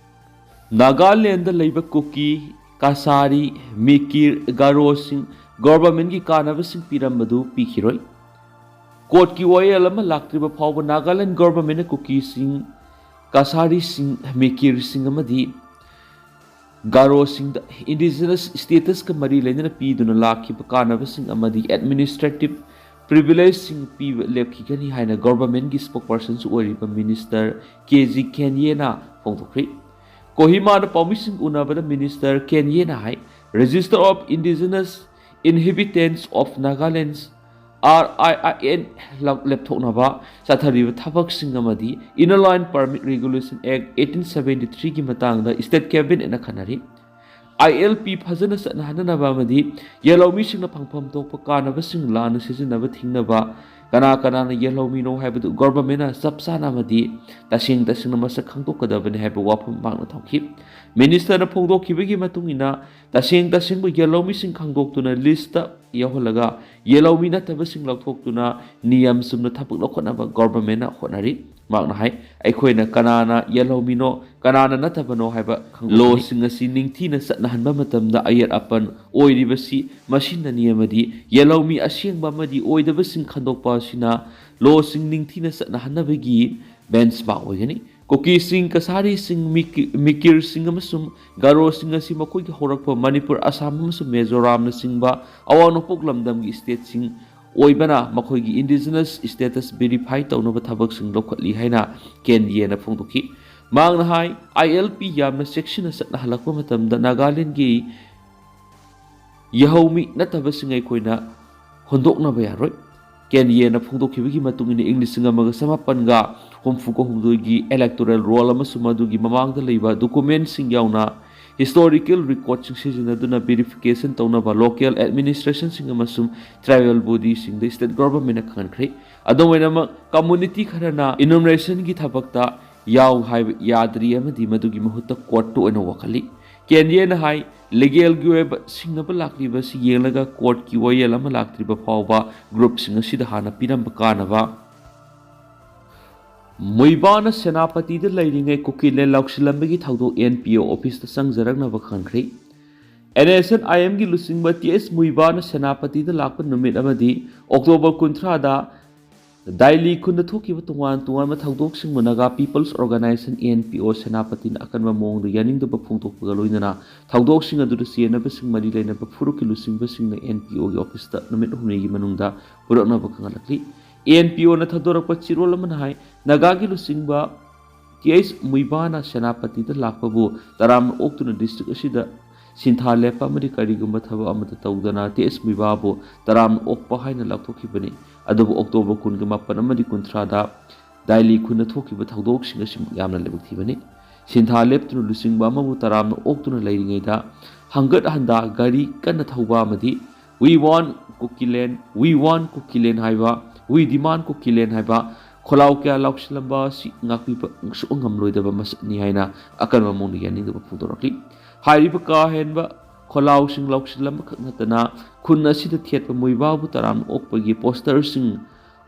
ꯅꯥꯒꯥꯂꯦꯟꯗ ꯂꯩꯕ ꯀꯨꯀꯤ, ꯀꯁꯥꯔꯤ, ꯃꯤꯀꯤꯔ, ꯒꯥꯔꯣꯁꯤꯡ ꯒꯣꯚꯔꯟꯃꯦꯟꯠꯀꯤ ꯀꯥꯟꯅꯕꯁꯤꯡ ꯄꯤꯔꯝꯕꯗꯨ ꯄꯤꯈꯤꯔꯣꯏ꯫ ꯀꯣꯔꯠꯀꯤ ꯋꯥꯌꯦꯜ ꯑꯃ ꯂꯥꯛꯇ꯭ꯔꯤꯕ ꯐꯥꯎꯕ ꯅꯥꯒꯥꯂꯦꯟ ꯒꯣꯚꯔꯟꯃꯦꯟꯠꯅ ꯀꯨꯀꯤꯁꯤꯡ, ꯀꯁꯥꯔꯤꯁꯤꯡ, ꯃꯤꯀꯤꯔꯁꯤꯡ ꯑꯃꯗꯤ ꯒꯥꯔꯣꯁꯤꯡꯗ ꯏꯟꯗꯤꯖꯤꯅꯁ ꯁ꯭ꯇꯦꯇꯁꯀ ꯃꯔꯤ ꯂꯩꯅꯅ ꯄꯤꯗꯨꯅ ꯂꯥꯛꯈꯤꯕ ꯀꯥꯟꯅꯕꯁꯤꯡ ꯑꯃꯗꯤ ꯑꯦꯗꯃꯤꯅꯤꯁꯇ꯭ꯔꯦꯇꯤꯚ ꯄ꯭ꯔꯤꯚꯤꯂꯦꯖꯁꯤꯡ ꯄꯤꯕ ꯂꯦꯞꯈꯤꯒꯅꯤ ꯍꯥꯏꯅ ꯒꯣꯚꯔꯟꯃꯦꯟꯠꯀꯤ ꯁ꯭ꯄꯣꯛꯄꯔꯁꯟꯁꯨ ꯑꯣꯏꯔꯤꯕ ꯃꯤꯅꯤꯁꯇꯔ ꯀꯦ ꯖꯤ ꯀꯦꯟꯌꯦꯅ ꯐꯣꯡꯗꯣꯛꯈ꯭ꯔꯤ꯫ ꯀꯣꯍꯤꯃꯥꯗ ꯄꯥꯎꯃꯤꯁꯤꯡ ꯎꯅꯕꯗ ꯃꯤꯅꯤꯁꯇꯔ ꯀꯦꯟꯌꯦꯅ ꯍꯥꯏ, Register of Indigenous Inhabitants of Nagaland, R I I N, ꯂꯦꯞꯊꯣꯛꯅꯕ ꯆꯠꯊꯔꯤꯕ ꯊꯕꯛꯁꯤꯡ ꯑꯃꯗꯤ Inner Line Permit Regulation Act eighteen seventy three ꯒꯤ ꯃꯇꯥꯡꯗ ꯁ꯭ꯇꯦꯠ ꯀꯦꯕꯤꯅꯦꯠꯅ ꯈꯟꯅꯔꯤ꯫ ꯑꯥꯏ ꯑꯦꯜ ꯄꯤ ꯐꯖꯅ ꯆꯠꯅꯍꯟꯅꯅꯕ ꯑꯃꯗꯤ ꯌꯦꯜꯍꯧꯃꯤꯁꯤꯡꯅ ꯐꯪꯐꯝ ꯊꯣꯛꯄ ꯀꯥꯟꯅꯕꯁꯤꯡ ꯂꯥꯟꯅ ꯁꯤꯖꯤꯟꯅꯕ ꯊꯤꯡꯅꯕ, ꯀꯅꯥ ꯀꯅꯥꯅ ꯌꯦꯜꯍꯧꯃꯤꯅꯣ ꯍꯥꯏꯕꯗꯨ ꯒꯣꯚꯔꯟꯃꯦꯟꯠꯅ ꯆꯞ ꯆꯥꯅ ꯑꯃꯗꯤ ꯇꯁꯦꯡ ꯇꯁꯦꯡꯅ ꯃꯁꯛ ꯈꯪꯗꯣꯛꯀꯗꯕꯅꯤ ꯍꯥꯏꯕ ꯋꯥꯐꯝ ꯃꯍꯥꯛꯅ ꯊꯝꯈꯤ꯫ ꯃꯤꯅꯤꯁꯇꯔꯅ ꯐꯣꯡꯗꯣꯛꯈꯤꯕꯒꯤ ꯃꯇꯨꯡ ꯏꯟꯅ, ꯇꯁꯦꯡ ꯇꯁꯦꯡꯕ ꯌꯦꯜꯍꯧꯃꯤꯁꯤꯡ ꯈꯪꯗꯣꯛꯇꯨꯅ ꯂꯤꯁꯇ ꯌꯥꯎꯍꯜꯂꯒ ꯌꯦꯜꯍꯧꯃꯤ ꯅꯠꯇꯕꯁꯤꯡ ꯂꯧꯊꯣꯛꯇꯨꯅ ꯅꯤꯌꯝ ꯆꯨꯝꯅ ꯊꯕꯛ ꯂꯧꯈꯠꯅꯕ ꯒꯣꯚꯔꯟꯃꯦꯟꯠꯅ ꯍꯣꯠꯅꯔꯤ꯫ ꯃꯍꯥꯛꯅ ꯍꯥꯏ, ꯑꯩꯈꯣꯏꯅ ꯀꯅꯥꯅ ꯌꯦꯜꯍꯧꯃꯤꯅꯣ, ꯀꯅꯥꯅ ꯅꯠꯇꯕꯅꯣ ꯍꯥꯏꯕ ꯈꯪꯗꯣꯛꯀꯅꯤ꯫ ꯂꯣꯁꯤꯡ ꯑꯁꯤ ꯅꯤꯡꯊꯤꯅ ꯆꯠꯅꯍꯟꯕ ꯃꯇꯝꯗ ꯑꯌꯦꯠ ꯑꯄꯟ ꯑꯣꯏꯔꯤꯕꯁꯤ ꯃꯁꯤꯅꯅꯤ ꯑꯃꯗꯤ ꯌꯦꯜꯍꯧꯃꯤ ꯑꯁꯦꯡꯕ ꯑꯃꯗꯤ ꯑꯣꯏꯗꯕꯁꯤꯡ ꯈꯟꯗꯣꯛꯄ ꯑꯁꯤꯅ ꯂꯣꯁꯤꯡ ꯅꯤꯡꯊꯤꯅ ꯆꯠꯅꯍꯟꯅꯕꯒꯤ ꯕꯦꯟꯆꯃꯥꯔꯛ ꯑꯣꯏꯒꯅꯤ꯫ ꯀꯨꯀꯤꯁꯤꯡ, ꯀꯁꯥꯔꯤꯁꯤꯡ, ꯃꯤꯀꯤ-, ꯃꯤꯀꯤꯔꯁꯤꯡ ꯑꯃꯁꯨꯡ ꯒꯥꯔꯣꯁꯤꯡ ꯑꯁꯤ ꯃꯈꯣꯏꯒꯤ ꯍꯧꯔꯛꯐꯝ ꯃꯅꯤꯄꯨꯔ, ꯑꯁꯥꯝ ꯑꯃꯁꯨꯡ ꯃꯤꯖꯣꯔꯥꯝꯅꯆꯤꯡꯕ ꯑꯋꯥꯡ ꯅꯣꯡꯄꯣꯛ ꯂꯝꯗꯝꯒꯤ ꯁ꯭ꯇꯦꯠꯁꯤꯡ ꯑꯣꯏꯕꯅ ꯃꯈꯣꯏꯒꯤ ꯏꯟꯗꯤꯖꯤꯅꯁ ꯁ꯭ꯇꯦꯇꯁ ꯚꯦꯔꯤꯐꯥꯏ ꯇꯧꯅꯕ ꯊꯕꯛꯁꯤꯡ ꯂꯧꯈꯠꯂꯤ ꯍꯥꯏꯅ ꯀꯦꯟꯗꯤꯌꯦꯅ ꯐꯣꯡꯗꯣꯛꯈꯤ꯫ ꯃꯍꯥꯛꯅ ꯍꯥꯏ, ꯑꯥꯏ ꯑꯦꯜ ꯄꯤ ꯌꯥꯝꯅ ꯆꯦꯛꯁꯤꯟꯅ ꯆꯠꯅꯍꯜꯂꯛꯄ ꯃꯇꯝꯗ ꯅꯥꯒꯥꯂꯦꯟꯒꯤ ꯌꯦꯜꯍꯧꯃꯤ ꯅꯠꯇꯕꯁꯤꯡ ꯑꯩꯈꯣꯏꯅ ꯍꯨꯟꯗꯣꯛꯅꯕ ꯌꯥꯔꯣꯏ꯫ ꯀꯦꯟꯗꯤꯌꯦꯅ ꯐꯣꯡꯗꯣꯛꯈꯤꯕꯒꯤ ꯃꯇꯨꯡ ꯏꯟꯅ, ꯏꯪ ꯂꯤꯁꯤꯡ ꯑꯃꯒ ꯆꯃꯥꯄꯟꯒ ꯍꯨꯝꯐꯨꯒ ꯍꯨꯝꯗꯣꯏꯒꯤ ꯏꯂꯦꯛꯇꯣꯔꯦꯜ ꯔꯣꯜ ꯑꯃꯁꯨꯡ ꯃꯗꯨꯒꯤ ꯃꯃꯥꯡꯗ ꯂꯩꯕ ꯗꯣꯀꯨꯃꯦꯟꯠꯁꯤꯡ ꯌꯥꯎꯅ ꯍꯤꯁꯇꯣꯔꯤꯀꯦꯜ ꯔꯦꯀꯣꯔꯗꯁꯤꯡ ꯁꯤꯖꯤꯟꯅꯗꯨꯅ ꯚꯦꯔꯤꯐꯤꯀꯦꯁꯟ ꯇꯧꯅꯕ ꯂꯣꯀꯦꯜ ꯑꯦꯗꯃꯤꯅꯤꯁꯇ꯭ꯔꯦꯁꯟꯁꯤꯡ ꯑꯃꯁꯨꯡ ꯇ꯭ꯔꯥꯏꯕꯦꯜ ꯕꯣꯗꯤꯁꯤꯡꯗ ꯁ꯭ꯇꯦꯠ ꯒꯣꯚꯔꯟꯃꯦꯟꯠꯅ ꯈꯪꯍꯟꯈ꯭ꯔꯦ꯫ ꯑꯗꯨꯝ ꯑꯣꯏꯅꯃꯛ, ꯀꯝꯃꯨꯅꯤꯇꯤ ꯈꯔꯅ ꯏꯅꯨꯃꯔꯦꯁꯟꯒꯤ ꯊꯕꯛꯇ ꯌꯥꯎ ꯍꯥꯏꯕ ꯌꯥꯗ꯭ꯔꯤ ꯑꯃꯗꯤ ꯃꯗꯨꯒꯤ ꯃꯍꯨꯠꯇ ꯀꯣꯔꯠꯇ ꯑꯣꯏꯅ ꯋꯥꯀꯠꯂꯤ꯫ ꯀꯦꯟꯗꯤꯌꯦꯅ ꯍꯥꯏ, ꯂꯤꯒꯦꯜꯒꯤ ꯑꯣꯏꯕ ꯁꯤꯡꯅꯕ ꯂꯥꯛꯂꯤꯕ ꯑꯁꯤ ꯌꯦꯡꯂꯒ ꯀꯣꯔꯠꯀꯤ ꯋꯥꯌꯦꯜ ꯑꯃ ꯂꯥꯛꯇ꯭ꯔꯤꯕ ꯐꯥꯎꯕ ꯒ꯭ꯔꯨꯞꯁꯤꯡ ꯑꯁꯤꯗ ꯍꯥꯟꯅ ꯄꯤꯔꯝꯕ ꯀꯥꯟꯅꯕ ꯃꯨꯏꯕꯥꯅ ꯁꯦꯅꯥꯄꯇꯤꯗ ꯂꯩꯔꯤꯉꯩ ꯀꯨꯀꯤꯂꯦꯟ ꯂꯧꯁꯤꯜꯂꯝꯕꯒꯤ ꯊꯧꯗꯣꯛ ꯑꯦꯟ ꯄꯤ ꯑꯣ ꯑꯣꯐꯤꯁꯇ ꯆꯪꯖꯔꯛꯅꯕ ꯈꯪꯈ꯭ꯔꯦ꯫ ꯑꯦꯟ ꯑꯦꯁ ꯑꯦꯟ ꯑꯥꯏ ꯑꯦꯝꯒꯤ ꯂꯨꯆꯤꯡꯕ ꯇꯤ ꯑꯦꯁ ꯃꯨꯏꯕꯥꯅ ꯁꯦꯅꯥꯄꯇꯤꯗ ꯂꯥꯛꯄ ꯅꯨꯃꯤꯠ ꯑꯃꯗꯤ ꯑꯣꯛꯇꯣꯕꯔ ꯀꯨꯟꯊ꯭ꯔꯥꯗ ꯗꯥꯏꯂꯤ ꯈꯨꯟꯗ ꯊꯣꯛꯈꯤꯕ ꯇꯣꯉꯥꯟ ꯇꯣꯉꯥꯟꯕ ꯊꯧꯗꯣꯛꯁꯤꯡꯕꯨ Naga peoples organisation, N P O, ꯁꯦꯅꯥꯄꯇꯤꯅ ꯑꯀꯟꯕ ꯃꯑꯣꯡꯗ ꯌꯥꯅꯤꯡꯗꯕ ꯐꯣꯡꯗꯣꯛꯄꯒ ꯂꯣꯏꯅꯅ ꯊꯧꯗꯣꯛꯁꯤꯡ ꯑꯗꯨꯗ ꯆꯦꯟꯅꯕꯁꯤꯡ ꯃꯔꯤ ꯂꯩꯅꯕ ꯐꯨꯔꯨꯞꯀꯤ ꯂꯨꯆꯤꯡꯕꯁꯤꯡꯅ ꯑꯦꯟ ꯄꯤ ꯑꯣꯒꯤ ꯑꯣꯐꯤꯁꯇ ꯅꯨꯃꯤꯠ ꯍꯨꯝꯅꯤꯒꯤ ꯃꯅꯨꯡꯗ ꯄꯨꯔꯛꯅꯕ ꯈꯪꯍꯜꯂꯛꯂꯤ꯫ ꯑꯦꯟ ꯄꯤ ꯑꯣꯅ ꯊꯧꯗꯣꯔꯛꯄ ꯆꯦꯔꯣꯜ ꯑꯃꯅ ꯍꯥꯏ, ꯅꯥꯒꯥꯒꯤ ꯂꯨꯆꯤꯡꯕ ꯇꯤ ꯑꯩꯆ ꯃꯨꯏꯕꯥꯅ ꯁꯦꯅꯥꯄꯇꯤꯗ ꯂꯥꯛꯄꯕꯨ ꯇꯔꯥꯝꯅ ꯑꯣꯛꯇꯨꯅ ꯗꯤꯁꯇ꯭ꯔꯤꯛ ꯑꯁꯤꯗ ꯁꯤꯟꯊꯥ ꯂꯦꯞꯄ ꯑꯃꯗꯤ ꯀꯔꯤꯒꯨꯝꯕ ꯊꯕꯛ ꯑꯃꯠꯇ ꯇꯧꯗꯅ ꯇꯤ ꯑꯩꯆ ꯃꯨꯏꯕꯥꯕꯨ ꯇꯔꯥꯝꯅ ꯑꯣꯛꯄ ꯍꯥꯏꯅ ꯂꯥꯎꯊꯣꯛꯈꯤꯕꯅꯤ꯫ ꯑꯗꯨꯕꯨ ꯑꯣꯛꯇꯣꯕꯔ ꯀꯨꯟꯒ ꯃꯥꯄꯟ ꯑꯃꯗꯤ ꯀꯨꯟꯊ꯭ꯔꯥꯗ ꯗꯥꯏꯂꯤ ꯈꯨꯟꯗ ꯊꯣꯛꯈꯤꯕ ꯊꯧꯗꯣꯛꯁꯤꯡ ꯑꯁꯤ ꯌꯥꯝꯅ ꯂꯥꯏꯕꯛ ꯊꯤꯕꯅꯤ꯫ ꯁꯤꯟꯊꯥ ꯂꯦꯞꯇꯨꯅ ꯂꯨꯆꯤꯡꯕ ꯑꯃꯕꯨ ꯇꯔꯥꯝꯅ ꯑꯣꯛꯇꯨꯅ ꯂꯩꯔꯤꯉꯩꯗ, ꯍꯪꯒꯠ ꯍꯟꯗꯥ ꯒꯥꯔꯤ ꯀꯟꯅ ꯊꯧꯕ ꯑꯃꯗꯤ "We want Kukiland, we want Kukiland" ꯍꯥꯏꯕ, "We demand Kukiland" ꯍꯥꯏꯕ ꯈꯣꯜꯂꯥꯎ ꯀꯌꯥ ꯂꯥꯎꯁꯤꯜꯂꯝꯕ ꯑꯁꯤ ꯉꯥꯛꯄꯤꯕ ꯁꯨꯛꯉꯝ ꯉꯝꯂꯣꯏꯗꯕ ꯃꯁꯛꯅꯤ ꯍꯥꯏꯅ ꯑꯀꯟꯕ ꯃꯑꯣꯡꯗ ꯌꯥꯅꯤꯡꯗꯕ ꯐꯣꯡꯗꯣꯔꯛꯂꯤ꯫ ꯍꯥꯏꯔꯤꯕ ꯀꯥ ꯍꯦꯟꯕ ꯈꯣꯜꯂꯥꯎꯁꯤꯡ ꯂꯥꯎꯁꯤꯜꯂꯝꯕ ꯈꯛ ꯅꯠꯇꯅ, ꯈꯨꯟ ꯑꯁꯤꯗ ꯊꯦꯠꯄ ꯃꯣꯏꯕꯥꯕꯨ ꯇꯔꯥꯝꯅ ꯑꯣꯛꯄꯒꯤ ꯄꯣꯁꯇꯔꯁꯤꯡ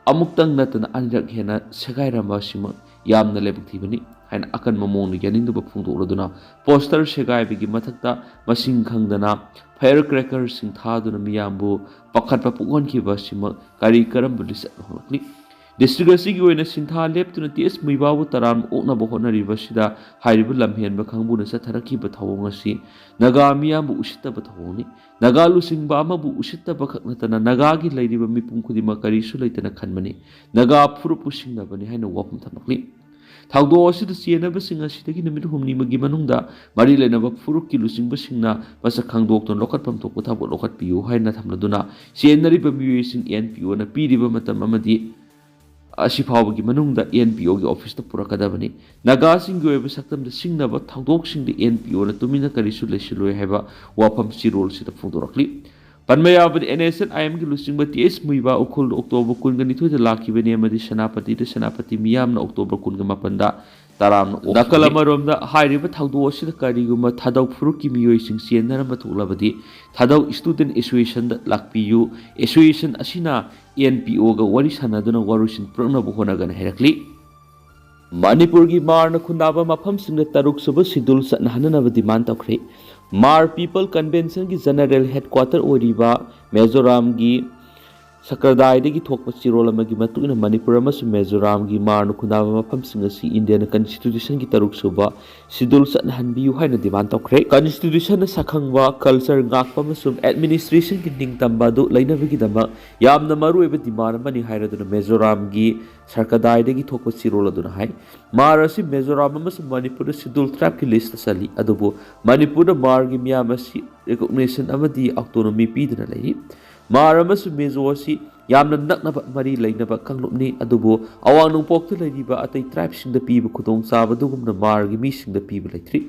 ꯑꯃꯨꯛꯇꯪ ꯅꯠꯇꯅ ꯑꯅꯤꯔꯛ ꯍꯦꯟꯅ ꯁꯦꯒꯥꯏꯔꯝꯕ ꯑꯁꯤꯃꯛ ꯌꯥꯝꯅ ꯂꯥꯏꯕꯛ ꯊꯤꯕꯅꯤ ꯍꯥꯏꯅ ꯑꯀꯟꯕ ꯃꯑꯣꯡꯗ ꯌꯥꯅꯤꯡꯗꯕ ꯐꯣꯡꯗꯣꯛꯂꯗꯨꯅ, ꯄꯣꯁꯇꯔ ꯁꯦꯒꯥꯏꯕꯒꯤ ꯃꯊꯛꯇ ꯃꯁꯤꯡ ꯈꯪꯗꯅ ꯐꯥꯌꯔ ꯀ꯭ꯔꯦꯀꯔꯁꯤꯡ ꯊꯥꯗꯨꯅ ꯃꯤꯌꯥꯝꯕꯨ ꯄꯥꯈꯠꯄ ꯄꯣꯛꯍꯟꯈꯤꯕ ꯑꯁꯤꯃꯛ ꯀꯔꯤ ꯀꯔꯝꯕ ꯂꯤꯆꯠꯅ ꯍꯣꯡꯂꯛꯂꯤ? ꯗꯤꯁꯇ꯭ꯔꯤꯛ ꯑꯁꯤꯒꯤ ꯑꯣꯏꯅ ꯁꯤꯟꯊꯥ ꯂꯦꯞꯇꯨꯅ ꯇꯤ ꯑꯦꯁ ꯃꯨꯏꯕꯥꯕꯨ ꯇꯔꯥꯝꯅ ꯑꯣꯛꯅꯕ ꯍꯣꯠꯅꯔꯤꯕꯁꯤꯗ, ꯍꯥꯏꯔꯤꯕ ꯂꯝꯍꯦꯟꯕ ꯀꯥꯡꯕꯨꯅ ꯆꯠꯊꯔꯛꯈꯤꯕ ꯊꯧꯑꯣꯡ ꯑꯁꯤ ꯅꯥꯒꯥ ꯃꯤꯌꯥꯝꯕꯨ ꯎꯁꯤꯠꯇꯕ ꯊꯧꯑꯣꯡꯅꯤ꯫ ꯅꯥꯒꯥ ꯂꯨꯆꯤꯡꯕ ꯑꯃꯕꯨ ꯎꯁꯤꯠꯇꯕ ꯈꯛ ꯅꯠꯇꯅ, ꯅꯥꯒꯥꯒꯤ ꯂꯩꯔꯤꯕ ꯃꯤꯄꯨꯝ ꯈꯨꯗꯤꯡꯃꯛ ꯀꯔꯤꯁꯨ ꯂꯩꯇꯅ ꯈꯟꯕꯅꯤ꯫ ꯅꯥꯒꯥ ꯐꯨꯔꯨꯞꯄꯨ ꯁꯤꯡꯅꯕꯅꯤ ꯍꯥꯏꯅ ꯋꯥꯐꯝ ꯊꯝꯂꯛꯂꯤ꯫ ꯊꯧꯗꯣꯛ ꯑꯁꯤꯗ ꯆꯦꯟꯅꯕꯁꯤꯡ ꯑꯁꯤꯗꯒꯤ ꯅꯨꯃꯤꯠ ꯍꯨꯝꯅꯤꯃꯒꯤ ꯃꯅꯨꯡꯗ ꯃꯔꯤ ꯂꯩꯅꯕ ꯐꯨꯔꯨꯞꯀꯤ ꯂꯨꯆꯤꯡꯕꯁꯤꯡꯅ ꯃꯁꯛ ꯈꯪꯗꯣꯛꯇꯨꯅ ꯂꯧꯈꯠꯐꯝ ꯊꯣꯛꯄ ꯊꯕꯛ ꯂꯧꯈꯠꯄꯤꯌꯨ ꯍꯥꯏꯅ ꯊꯝꯂꯗꯨꯅ, ꯆꯦꯟꯅꯔꯤꯕ ꯃꯤꯑꯣꯏꯁꯤꯡ ꯑꯦꯟ ꯄꯤ ꯑꯣꯅ ꯄꯤꯔꯤꯕ ꯃꯇꯝ ꯑꯃꯗꯤ ꯑꯁꯤ ꯐꯥꯎꯕꯒꯤ ꯃꯅꯨꯡꯗ ꯑꯦꯟ ꯄꯤ ꯑꯣꯒꯤ ꯑꯣꯐꯤꯁꯇ ꯄꯨꯔꯛꯀꯗꯕꯅꯤ꯫ ꯅꯥꯒꯥꯁꯤꯡꯒꯤ ꯑꯣꯏꯕ ꯁꯛꯇꯝꯗ ꯁꯤꯡꯅꯕ ꯊꯧꯗꯣꯛꯁꯤꯡꯗ ꯑꯦꯟ ꯄꯤ ꯑꯣꯅ ꯇꯨꯃꯤꯟꯅ ꯀꯔꯤꯁꯨ ꯂꯩꯁꯤꯜꯂꯣꯏ ꯍꯥꯏꯕ ꯋꯥꯐꯝ ꯆꯤꯔꯣꯜꯁꯤꯗ ꯐꯣꯡꯗꯣꯔꯛꯂꯤ꯫ ꯄꯟꯕ ꯌꯥꯕꯗꯤ, ꯑꯦꯟ ꯑꯦꯁ ꯑꯦꯟ ꯑꯥꯏ ꯑꯦꯝꯒꯤ ꯂꯨꯆꯤꯡꯕ ꯇꯤ ꯑꯦꯁ ꯃꯨꯏꯕꯥ ꯎꯈ꯭ꯔꯨꯜꯗ ꯑꯣꯛꯇꯣꯕꯔ ꯀꯨꯟꯒ ꯅꯤꯊꯣꯏꯗ ꯂꯥꯛꯈꯤꯕꯅꯤ ꯑꯃꯗꯤ ꯁꯦꯅꯥꯄꯇꯤꯗ ꯁꯦꯅꯥꯄꯇꯤ ꯃꯤꯌꯥꯝꯅ ꯑꯣꯛꯇꯣꯕꯔ ꯀꯨꯟꯒ ꯃꯥꯄꯟꯗ ꯇꯔꯥꯝꯅ ꯑꯣꯛꯈꯤꯕꯅꯤ꯫ ꯅꯥꯀꯜ ꯑꯃꯔꯣꯝꯗ, ꯍꯥꯏꯔꯤꯕ ꯊꯧꯗꯣꯛ ꯑꯁꯤꯗ ꯀꯔꯤꯒꯨꯝꯕ ꯊꯥꯗꯧ ꯐꯨꯔꯨꯞꯀꯤ ꯃꯤꯑꯣꯏꯁꯤꯡ ꯆꯦꯟꯅꯔꯝꯕ ꯊꯣꯛꯂꯕꯗꯤ, ꯊꯥꯗꯧ ꯁ꯭ꯇꯨꯗꯦꯟꯠ ꯑꯦꯁꯣꯁꯤꯌꯦꯁꯟꯗ ꯂꯥꯛꯄꯤꯌꯨ꯫ ꯑꯦꯁꯣꯁꯤꯌꯦꯁꯟ ꯑꯁꯤꯅ ꯑꯦꯟ ꯄꯤ ꯑꯣꯒ ꯋꯥꯔꯤ ꯁꯥꯟꯅꯗꯨꯅ ꯋꯥꯔꯣꯏꯁꯤꯟ ꯄꯨꯔꯛꯅꯕ ꯍꯣꯠꯅꯒꯅꯤ ꯍꯥꯏꯔꯛꯂꯤ꯫ ꯃꯅꯤꯄꯨꯔꯒꯤ ꯃꯥꯔꯅ ꯈꯨꯟꯗꯥꯕ ꯃꯐꯝꯁꯤꯡꯗ ꯇꯔꯨꯛ ꯁꯨꯕ ꯁꯤꯗꯨꯜ ꯆꯠꯅꯍꯟꯅꯅꯕ ꯗꯤꯃꯥꯟ ꯇꯧꯈ꯭ꯔꯦ꯫ ꯃꯥꯔ ꯄꯤꯄꯜ ꯀꯟꯚꯦꯟꯁꯟꯒꯤ ꯖꯦꯅꯔꯦꯜ ꯍꯦꯗꯀ꯭ꯋꯥꯇꯔ ꯑꯣꯏꯔꯤꯕ ꯃꯤꯖꯣꯔꯥꯝꯒꯤ ꯁꯀ꯭ꯔꯗꯥꯏꯗꯒꯤ ꯊꯣꯛꯄ ꯆꯦꯔꯣꯜ ꯑꯃꯒꯤ ꯃꯇꯨꯡ ꯏꯟꯅ, ꯃꯅꯤꯄꯨꯔ ꯑꯃꯁꯨꯡ ꯃꯤꯖꯣꯔꯥꯝꯒꯤ ꯃꯥꯔꯅ ꯈꯨꯟꯗꯥꯕ ꯃꯐꯝꯁꯤꯡ ꯑꯁꯤ ꯏꯟꯗꯤꯌꯥꯟ ꯀꯟꯁꯇꯤꯇ꯭ꯌꯨꯁꯟꯒꯤ ꯇꯔꯨꯛ ꯁꯨꯕ ꯁꯤꯗꯨꯜ ꯆꯠꯅꯍꯟꯕꯤꯌꯨ ꯍꯥꯏꯅ ꯗꯤꯃꯥꯟ ꯇꯧꯈ꯭ꯔꯦ꯫ ꯀꯟꯁꯇꯤꯇ꯭ꯌꯨꯁꯟꯅ ꯁꯛꯈꯪꯕ, ꯀꯜꯆꯔ ꯉꯥꯛꯄ ꯑꯃꯁꯨꯡ ꯑꯦꯗꯃꯤꯅꯤꯁꯇ꯭ꯔꯦꯁꯟꯒꯤ ꯅꯤꯡꯇꯝꯕ ꯑꯗꯨ ꯂꯩꯅꯕꯒꯤꯗꯃꯛ ꯌꯥꯝꯅ ꯃꯔꯨꯑꯣꯏꯕ ꯗꯤꯃꯥꯟ ꯑꯃꯅꯤ ꯍꯥꯏꯔꯗꯨꯅ ꯃꯤꯖꯣꯔꯥꯝꯒꯤ ꯁꯔꯀꯗꯥꯏꯗꯒꯤ ꯊꯣꯛꯄ ꯆꯦꯔꯣꯜ ꯑꯗꯨꯅ ꯍꯥꯏ꯫ ꯃꯥꯔ ꯑꯁꯤ ꯃꯤꯖꯣꯔꯥꯝ ꯑꯃꯁꯨꯡ ꯃꯅꯤꯄꯨꯔꯗ ꯁꯤꯗꯨꯜ ꯇ꯭ꯔꯥꯏꯕꯀꯤ ꯂꯤꯁꯇ ꯆꯜꯂꯤ, ꯑꯗꯨꯕꯨ ꯃꯅꯤꯄꯨꯔꯗ ꯃꯥꯔꯒꯤ ꯃꯤꯌꯥꯝ ꯑꯁꯤ ꯔꯤꯀꯣꯒꯅꯤꯁꯟ ꯑꯃꯗꯤ ꯑꯣꯇꯣꯅꯣꯃꯤ ꯄꯤꯗꯨꯅ ꯂꯩꯔꯤ꯫ ꯃꯥꯔ ꯑꯃꯁꯨꯡ ꯃꯤꯖꯣ ꯑꯁꯤ ꯌꯥꯝꯅ ꯅꯛꯅꯕ ꯃꯔꯤ ꯂꯩꯅꯕ ꯀꯥꯡꯂꯨꯞꯅꯤ꯫ ꯑꯗꯨꯕꯨ ꯑꯋꯥꯡ ꯅꯣꯡꯄꯣꯛꯇ ꯂꯩꯔꯤꯕ ꯑꯇꯩ ꯇ꯭ꯔꯥꯏꯕꯁꯤꯡꯗ ꯄꯤꯕ ꯈꯨꯗꯣꯡꯆꯥꯕ ꯑꯗꯨꯒꯨꯝꯅ ꯃꯥꯔꯒꯤ ꯃꯤꯁꯤꯡꯗ ꯄꯤꯕ ꯂꯩꯇ꯭ꯔꯤ꯫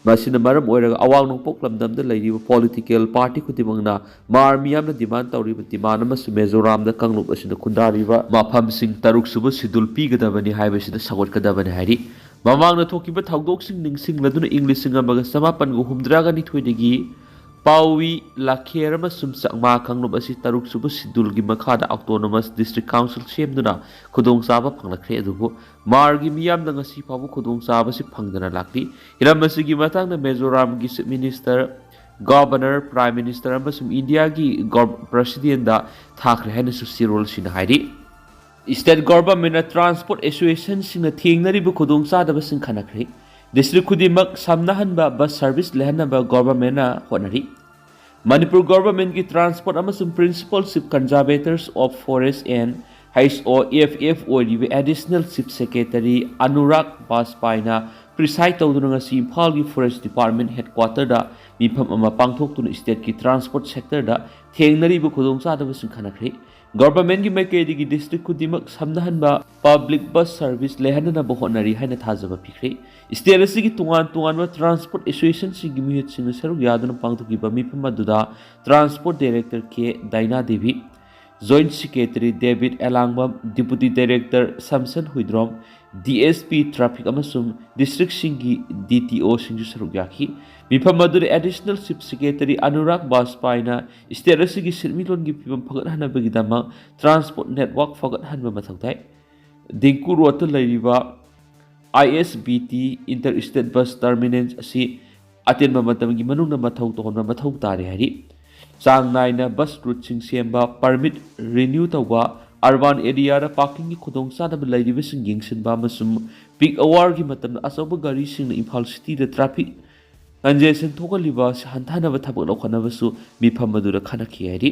ꯃꯁꯤꯅ ꯃꯔꯝ ꯑꯣꯏꯔꯒ ꯑꯋꯥꯡ ꯅꯣꯡꯄꯣꯛ ꯂꯝꯗꯝꯗ ꯂꯩꯔꯤꯕ ꯄꯣꯂꯤꯇꯤꯀꯦꯜ ꯄꯥꯔꯇꯤ ꯈꯨꯗꯤꯡꯃꯛꯅ ꯃꯥꯔ ꯃꯤꯌꯥꯝꯅ ꯗꯤꯃꯥꯟ ꯇꯧꯔꯤꯕ ꯗꯤꯃꯥꯟ ꯑꯃꯁꯨ ꯃꯤꯖꯣꯔꯥꯝꯗ ꯀꯥꯡꯂꯨꯞ ꯑꯁꯤꯅ ꯈꯨꯟꯗꯥꯔꯤꯕ ꯃꯐꯝꯁꯤꯡ ꯇꯔꯨꯛ ꯁꯨꯕ ꯁꯤꯗꯨꯜ ꯄꯤꯒꯗꯕꯅꯤ ꯍꯥꯏꯕꯁꯤꯗ ꯁꯧꯒꯠꯀꯗꯕꯅꯤ ꯍꯥꯏꯔꯤ꯫ ꯃꯃꯥꯡꯗ ꯊꯣꯛꯈꯤꯕ ꯊꯧꯗꯣꯛꯁꯤꯡ ꯅꯤꯡꯁꯤꯡꯂꯗꯨꯅ ꯏꯪ ꯂꯤꯁꯤꯡ ꯑꯃꯒ ꯆꯃꯥꯄꯟꯒ ꯍꯨꯝꯗ꯭ꯔꯥꯒ ꯅꯤꯊꯣꯏꯗꯒꯤ ꯄꯥꯎꯋꯤ, ꯂꯥꯈꯦꯔ ꯑꯃꯁꯨꯡ ꯆꯛꯃꯥ ꯀꯥꯡꯂꯨꯞ ꯑꯁꯤ ꯇꯔꯨꯛ ꯁꯨꯕ ꯁꯤꯗꯨꯜꯒꯤ ꯃꯈꯥꯗ ꯑꯣꯇꯣꯅꯣꯃꯁ ꯗꯤꯁꯇ꯭ꯔꯤꯛ ꯀꯥꯎꯟꯁꯤꯜ ꯁꯦꯝꯗꯨꯅ ꯈꯨꯗꯣꯡꯆꯥꯕ ꯐꯪꯂꯛꯈ꯭ꯔꯦ꯫ ꯑꯗꯨꯕꯨ ꯃꯥꯔꯒꯤ ꯃꯤꯌꯥꯝꯅ ꯉꯁꯤ ꯐꯥꯎꯕ ꯈꯨꯗꯣꯡꯆꯥꯕꯁꯤ ꯐꯪꯗꯅ ꯂꯥꯛꯂꯤ꯫ ꯍꯤꯔꯝ ꯑꯁꯤꯒꯤ ꯃꯇꯥꯡꯗ ꯃꯤꯖꯣꯔꯥꯝꯒꯤ chief minister, governor, prime minister ꯑꯃꯁꯨꯡ ꯏꯟꯗꯤꯌꯥꯒꯤ ꯒꯣꯔ-, ꯄ꯭ꯔꯁꯤꯗꯦꯟꯗ ꯊꯥꯈ꯭ꯔꯦ ꯍꯥꯏꯅꯁꯨ ꯆꯦꯔꯣꯜꯁꯤꯅ ꯍꯥꯏꯔꯤ꯫ ꯁ꯭ꯇꯦꯠ ꯒꯣꯔꯚꯔꯃꯦꯟꯅ ꯇ꯭ꯔꯥꯟꯁꯄꯣꯔꯠ ꯑꯦꯁꯣꯁꯤꯌꯦꯁꯟꯁꯤꯡꯅ ꯊꯦꯡꯅꯔꯤꯕ ꯈꯨꯗꯣꯡꯆꯥꯗꯕꯁꯤꯡ ꯈꯟꯅꯈ꯭ꯔꯦ꯫ ꯗꯤꯁꯇ꯭ꯔꯤꯛ ꯈꯨꯗꯤꯡꯃꯛ ꯁꯝꯅꯍꯟꯕ ꯕꯁ ꯁꯔꯚꯤꯁ ꯂꯩꯍꯟꯅꯕ ꯒꯣꯔꯚꯔꯃꯦꯟꯅ ꯍꯣꯠꯅꯔꯤ꯫ ꯃꯅꯤꯄꯨꯔ ꯒꯣꯔꯚꯔꯃꯦꯟꯒꯤ ꯇ꯭ꯔꯥꯟꯁꯄꯣꯔꯠ ꯑꯃꯁꯨꯡ principal chief conservators of forest and H O F F ꯑꯣꯏꯔꯤꯕ ꯑꯦꯗꯤꯁꯅꯦꯜ ꯆꯤꯐ ꯁꯦꯀ꯭ꯔꯦꯇꯔꯤ ꯑꯅꯨꯔꯥꯒ ꯕꯥꯖꯄꯥꯏꯅ ꯄ꯭ꯔꯤꯁꯥꯏꯗ ꯇꯧꯗꯨꯅ ꯉꯁꯤ ꯏꯝꯐꯥꯜꯒꯤ ꯐꯣꯔꯦꯁ ꯗꯤꯄꯥꯔꯠꯃꯦꯟ ꯍꯦꯗꯀ꯭ꯋꯥꯇꯔꯗ ꯃꯤꯐꯝ ꯑꯃ ꯄꯥꯡꯊꯣꯛꯇꯨꯅ ꯁ꯭ꯇꯦꯠꯀꯤ ꯇ꯭ꯔꯥꯟꯁꯄꯣꯔꯠ ꯁꯦꯛꯇꯔꯗ ꯊꯦꯡꯅꯔꯤꯕ ꯈꯨꯗꯣꯡꯆꯥꯗꯕꯁꯤꯡ ꯈꯟꯅꯈ꯭ꯔꯦ꯫ ꯒꯣꯔꯚꯔꯃꯦꯟꯒꯤ ꯃꯥꯏꯀꯩꯗꯒꯤ ꯗꯤꯁꯇ꯭ꯔꯤꯛ ꯈꯨꯗꯤꯡꯃꯛ ꯁꯝꯅꯍꯟꯕ ꯄꯕ꯭ꯂꯤꯛ ꯕꯁ ꯁꯔꯚꯤꯁ ꯂꯩꯍꯟꯅꯅꯕ ꯍꯣꯠꯅꯔꯤ ꯍꯥꯏꯅ ꯊꯥꯖꯕ ꯄꯤꯈ꯭ꯔꯦ꯫ ꯁ꯭ꯇꯦꯠ ꯑꯁꯤꯒꯤ ꯇꯣꯉꯥꯟ ꯇꯣꯉꯥꯟꯕ ꯇ꯭ꯔꯥꯟꯁꯄꯣꯔꯠ ꯑꯦꯁꯣꯁꯤꯌꯦꯁꯟꯁꯤꯡꯒꯤ ꯃꯤꯍꯨꯠꯁꯤꯡꯅ ꯁꯔꯨꯛ ꯌꯥꯗꯨꯅ ꯄꯥꯡꯊꯣꯛꯈꯤꯕ ꯃꯤꯐꯝ ꯑꯗꯨꯗ transport director K Daina Devi, joint secretary ꯗꯦꯕꯤꯠ Elangbam, deputy director Samson Huidrom, D S P traffic ꯑꯃꯁꯨꯡ ꯗꯤꯁꯇ꯭ꯔꯤꯛꯁꯤꯡꯒꯤ ꯗꯤ ꯇꯤ ꯑꯣꯁꯤꯡꯁꯨ ꯁꯔꯨꯛ ꯌꯥꯈꯤ꯫ ꯃꯤꯐꯝ ꯑꯗꯨꯗ ꯑꯦꯗꯤꯁꯅꯦꯜ ꯆꯤꯐ ꯁꯦꯀ꯭ꯔꯦꯇꯔꯤ ꯑꯅꯨꯔꯥꯒ ꯕꯥꯖꯄꯥꯏꯅ ꯁ꯭ꯇꯦꯠ ꯑꯁꯤꯒꯤ ꯁꯦꯟꯃꯤꯠꯂꯣꯟꯒꯤ ꯐꯤꯕꯝ ꯐꯒꯠꯍꯟꯅꯕꯒꯤꯗꯃꯛ ꯇ꯭ꯔꯥꯟꯁꯄꯣꯔꯠ ꯅꯦꯠꯋꯥꯔꯛ ꯐꯒꯠꯍꯟꯕ ꯃꯊꯧ ꯇꯥꯏ꯫ ꯗꯤꯡꯀꯨ ꯔꯣꯗꯇ ꯂꯩꯔꯤꯕ I S B T inter state bus terminal ꯑꯁꯤ ꯑꯇꯦꯟꯕ ꯃꯇꯝꯒꯤ ꯃꯅꯨꯡꯗ ꯃꯊꯧ ꯇꯧꯍꯟꯕ ꯃꯊꯧ ꯇꯥꯔꯤ ꯍꯥꯏꯔꯤ꯫ ꯆꯥꯡ ꯅꯥꯏꯅ ꯕꯁ ꯔꯨꯠꯁꯤꯡ ꯁꯦꯝꯕ, ꯄꯔꯃꯤꯠ ꯔꯤꯅ꯭ꯌꯨ ꯇꯧꯕ, ꯑꯔꯕꯥꯟ ꯑꯦꯔꯤꯌꯥꯗ ꯄꯥꯔꯀꯤꯡꯒꯤ ꯈꯨꯗꯣꯡꯆꯥꯗꯕ ꯂꯩꯔꯤꯕꯁꯤꯡ ꯌꯦꯡꯁꯤꯟꯕ ꯑꯃꯁꯨꯡ ꯄꯤꯛ ꯑꯋꯥꯔꯒꯤ ꯃꯇꯝꯗ ꯑꯆꯧꯕ ꯒꯥꯔꯤꯁꯤꯡꯅ ꯏꯝꯐꯥꯜ ꯁꯤꯇꯤꯗ ꯇ꯭ꯔꯥꯐꯤꯛ ꯀꯟꯖꯦꯁꯟ ꯊꯣꯛꯍꯜꯂꯤꯕ ꯑꯁꯤ ꯍꯟꯊꯍꯟꯅꯕ ꯊꯕꯛ ꯂꯧꯈꯠꯅꯕꯁꯨ ꯃꯤꯐꯝ ꯑꯗꯨꯗ ꯈꯟꯅꯈꯤ ꯍꯥꯏꯔꯤ꯫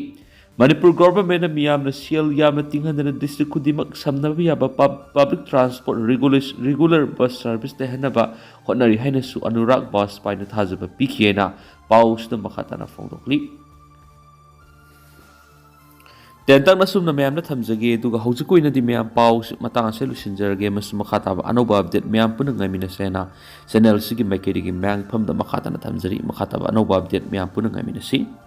ꯃꯅꯤꯄꯨꯔ ꯒꯣꯚꯔꯃꯦꯟꯅ ꯃꯤꯌꯥꯝꯅ ꯁꯦꯜ ꯌꯥꯝꯅ ꯇꯤꯡꯍꯟꯗꯅ ꯗꯤꯁꯇ꯭ꯔꯤꯛ ꯈꯨꯗꯤꯡꯃꯛ ꯁꯝꯅꯕ ꯌꯥꯕ ꯄꯕ-, ꯄꯕ꯭ꯂꯤꯛ ꯇ꯭ꯔꯥꯟꯁꯄꯣꯔꯠ ꯔꯤꯒꯨꯂꯦꯁ-, ꯔꯤꯒꯨꯂꯔ ꯕꯁ ꯁꯔꯚꯤꯁ ꯂꯩꯍꯟꯅꯕ ꯍꯣꯠꯅꯔꯤ ꯍꯥꯏꯅꯁꯨ ꯑꯅꯨꯔꯥꯒ ꯕꯥꯖꯄꯥꯏꯅ ꯊꯥꯖꯕ ꯄꯤꯈꯤ ꯍꯥꯏꯅ ꯄꯥꯎꯁꯤꯗ ꯃꯈꯥ ꯇꯥꯅ ꯐꯣꯡꯗꯣꯛꯂꯤ꯫ ꯇꯦꯟꯇꯛꯅ ꯁꯨꯝꯅ ꯃꯌꯥꯝꯗ ꯊꯝꯖꯒꯦ, ꯑꯗꯨꯒ ꯍꯧꯖꯤꯛꯀꯤ ꯑꯣꯏꯅꯗꯤ ꯃꯌꯥꯝ ꯄꯥꯎꯁꯤ ꯃꯇꯥꯡ ꯑꯁꯤꯗ ꯂꯣꯏꯁꯤꯟꯖꯔꯒꯦ, ꯑꯃꯁꯨꯡ ꯃꯈꯥ ꯇꯥꯕ ꯑꯅꯧꯕ ꯑꯞꯗꯦꯠ ꯃꯌꯥꯝ ꯄꯨꯟꯅ ꯉꯥꯏꯃꯤꯟꯅꯁꯦ ꯍꯥꯏꯅ ꯆꯦꯅꯦꯜꯁꯤꯒꯤ ꯃꯥꯏꯀꯩꯗꯒꯤ ꯃꯌꯥꯝꯒꯤ ꯃꯐꯝꯗ ꯃꯈꯥ ꯇꯥꯅ ꯊꯝꯖꯔꯤ꯫ ꯃꯈꯥ ꯇꯥꯕ ꯑꯅꯧꯕ ꯑꯞꯗꯦꯠ ꯃꯌꯥꯝ ꯄꯨꯟꯅ ꯉꯥꯏꯃꯤꯟꯅꯁꯤ꯫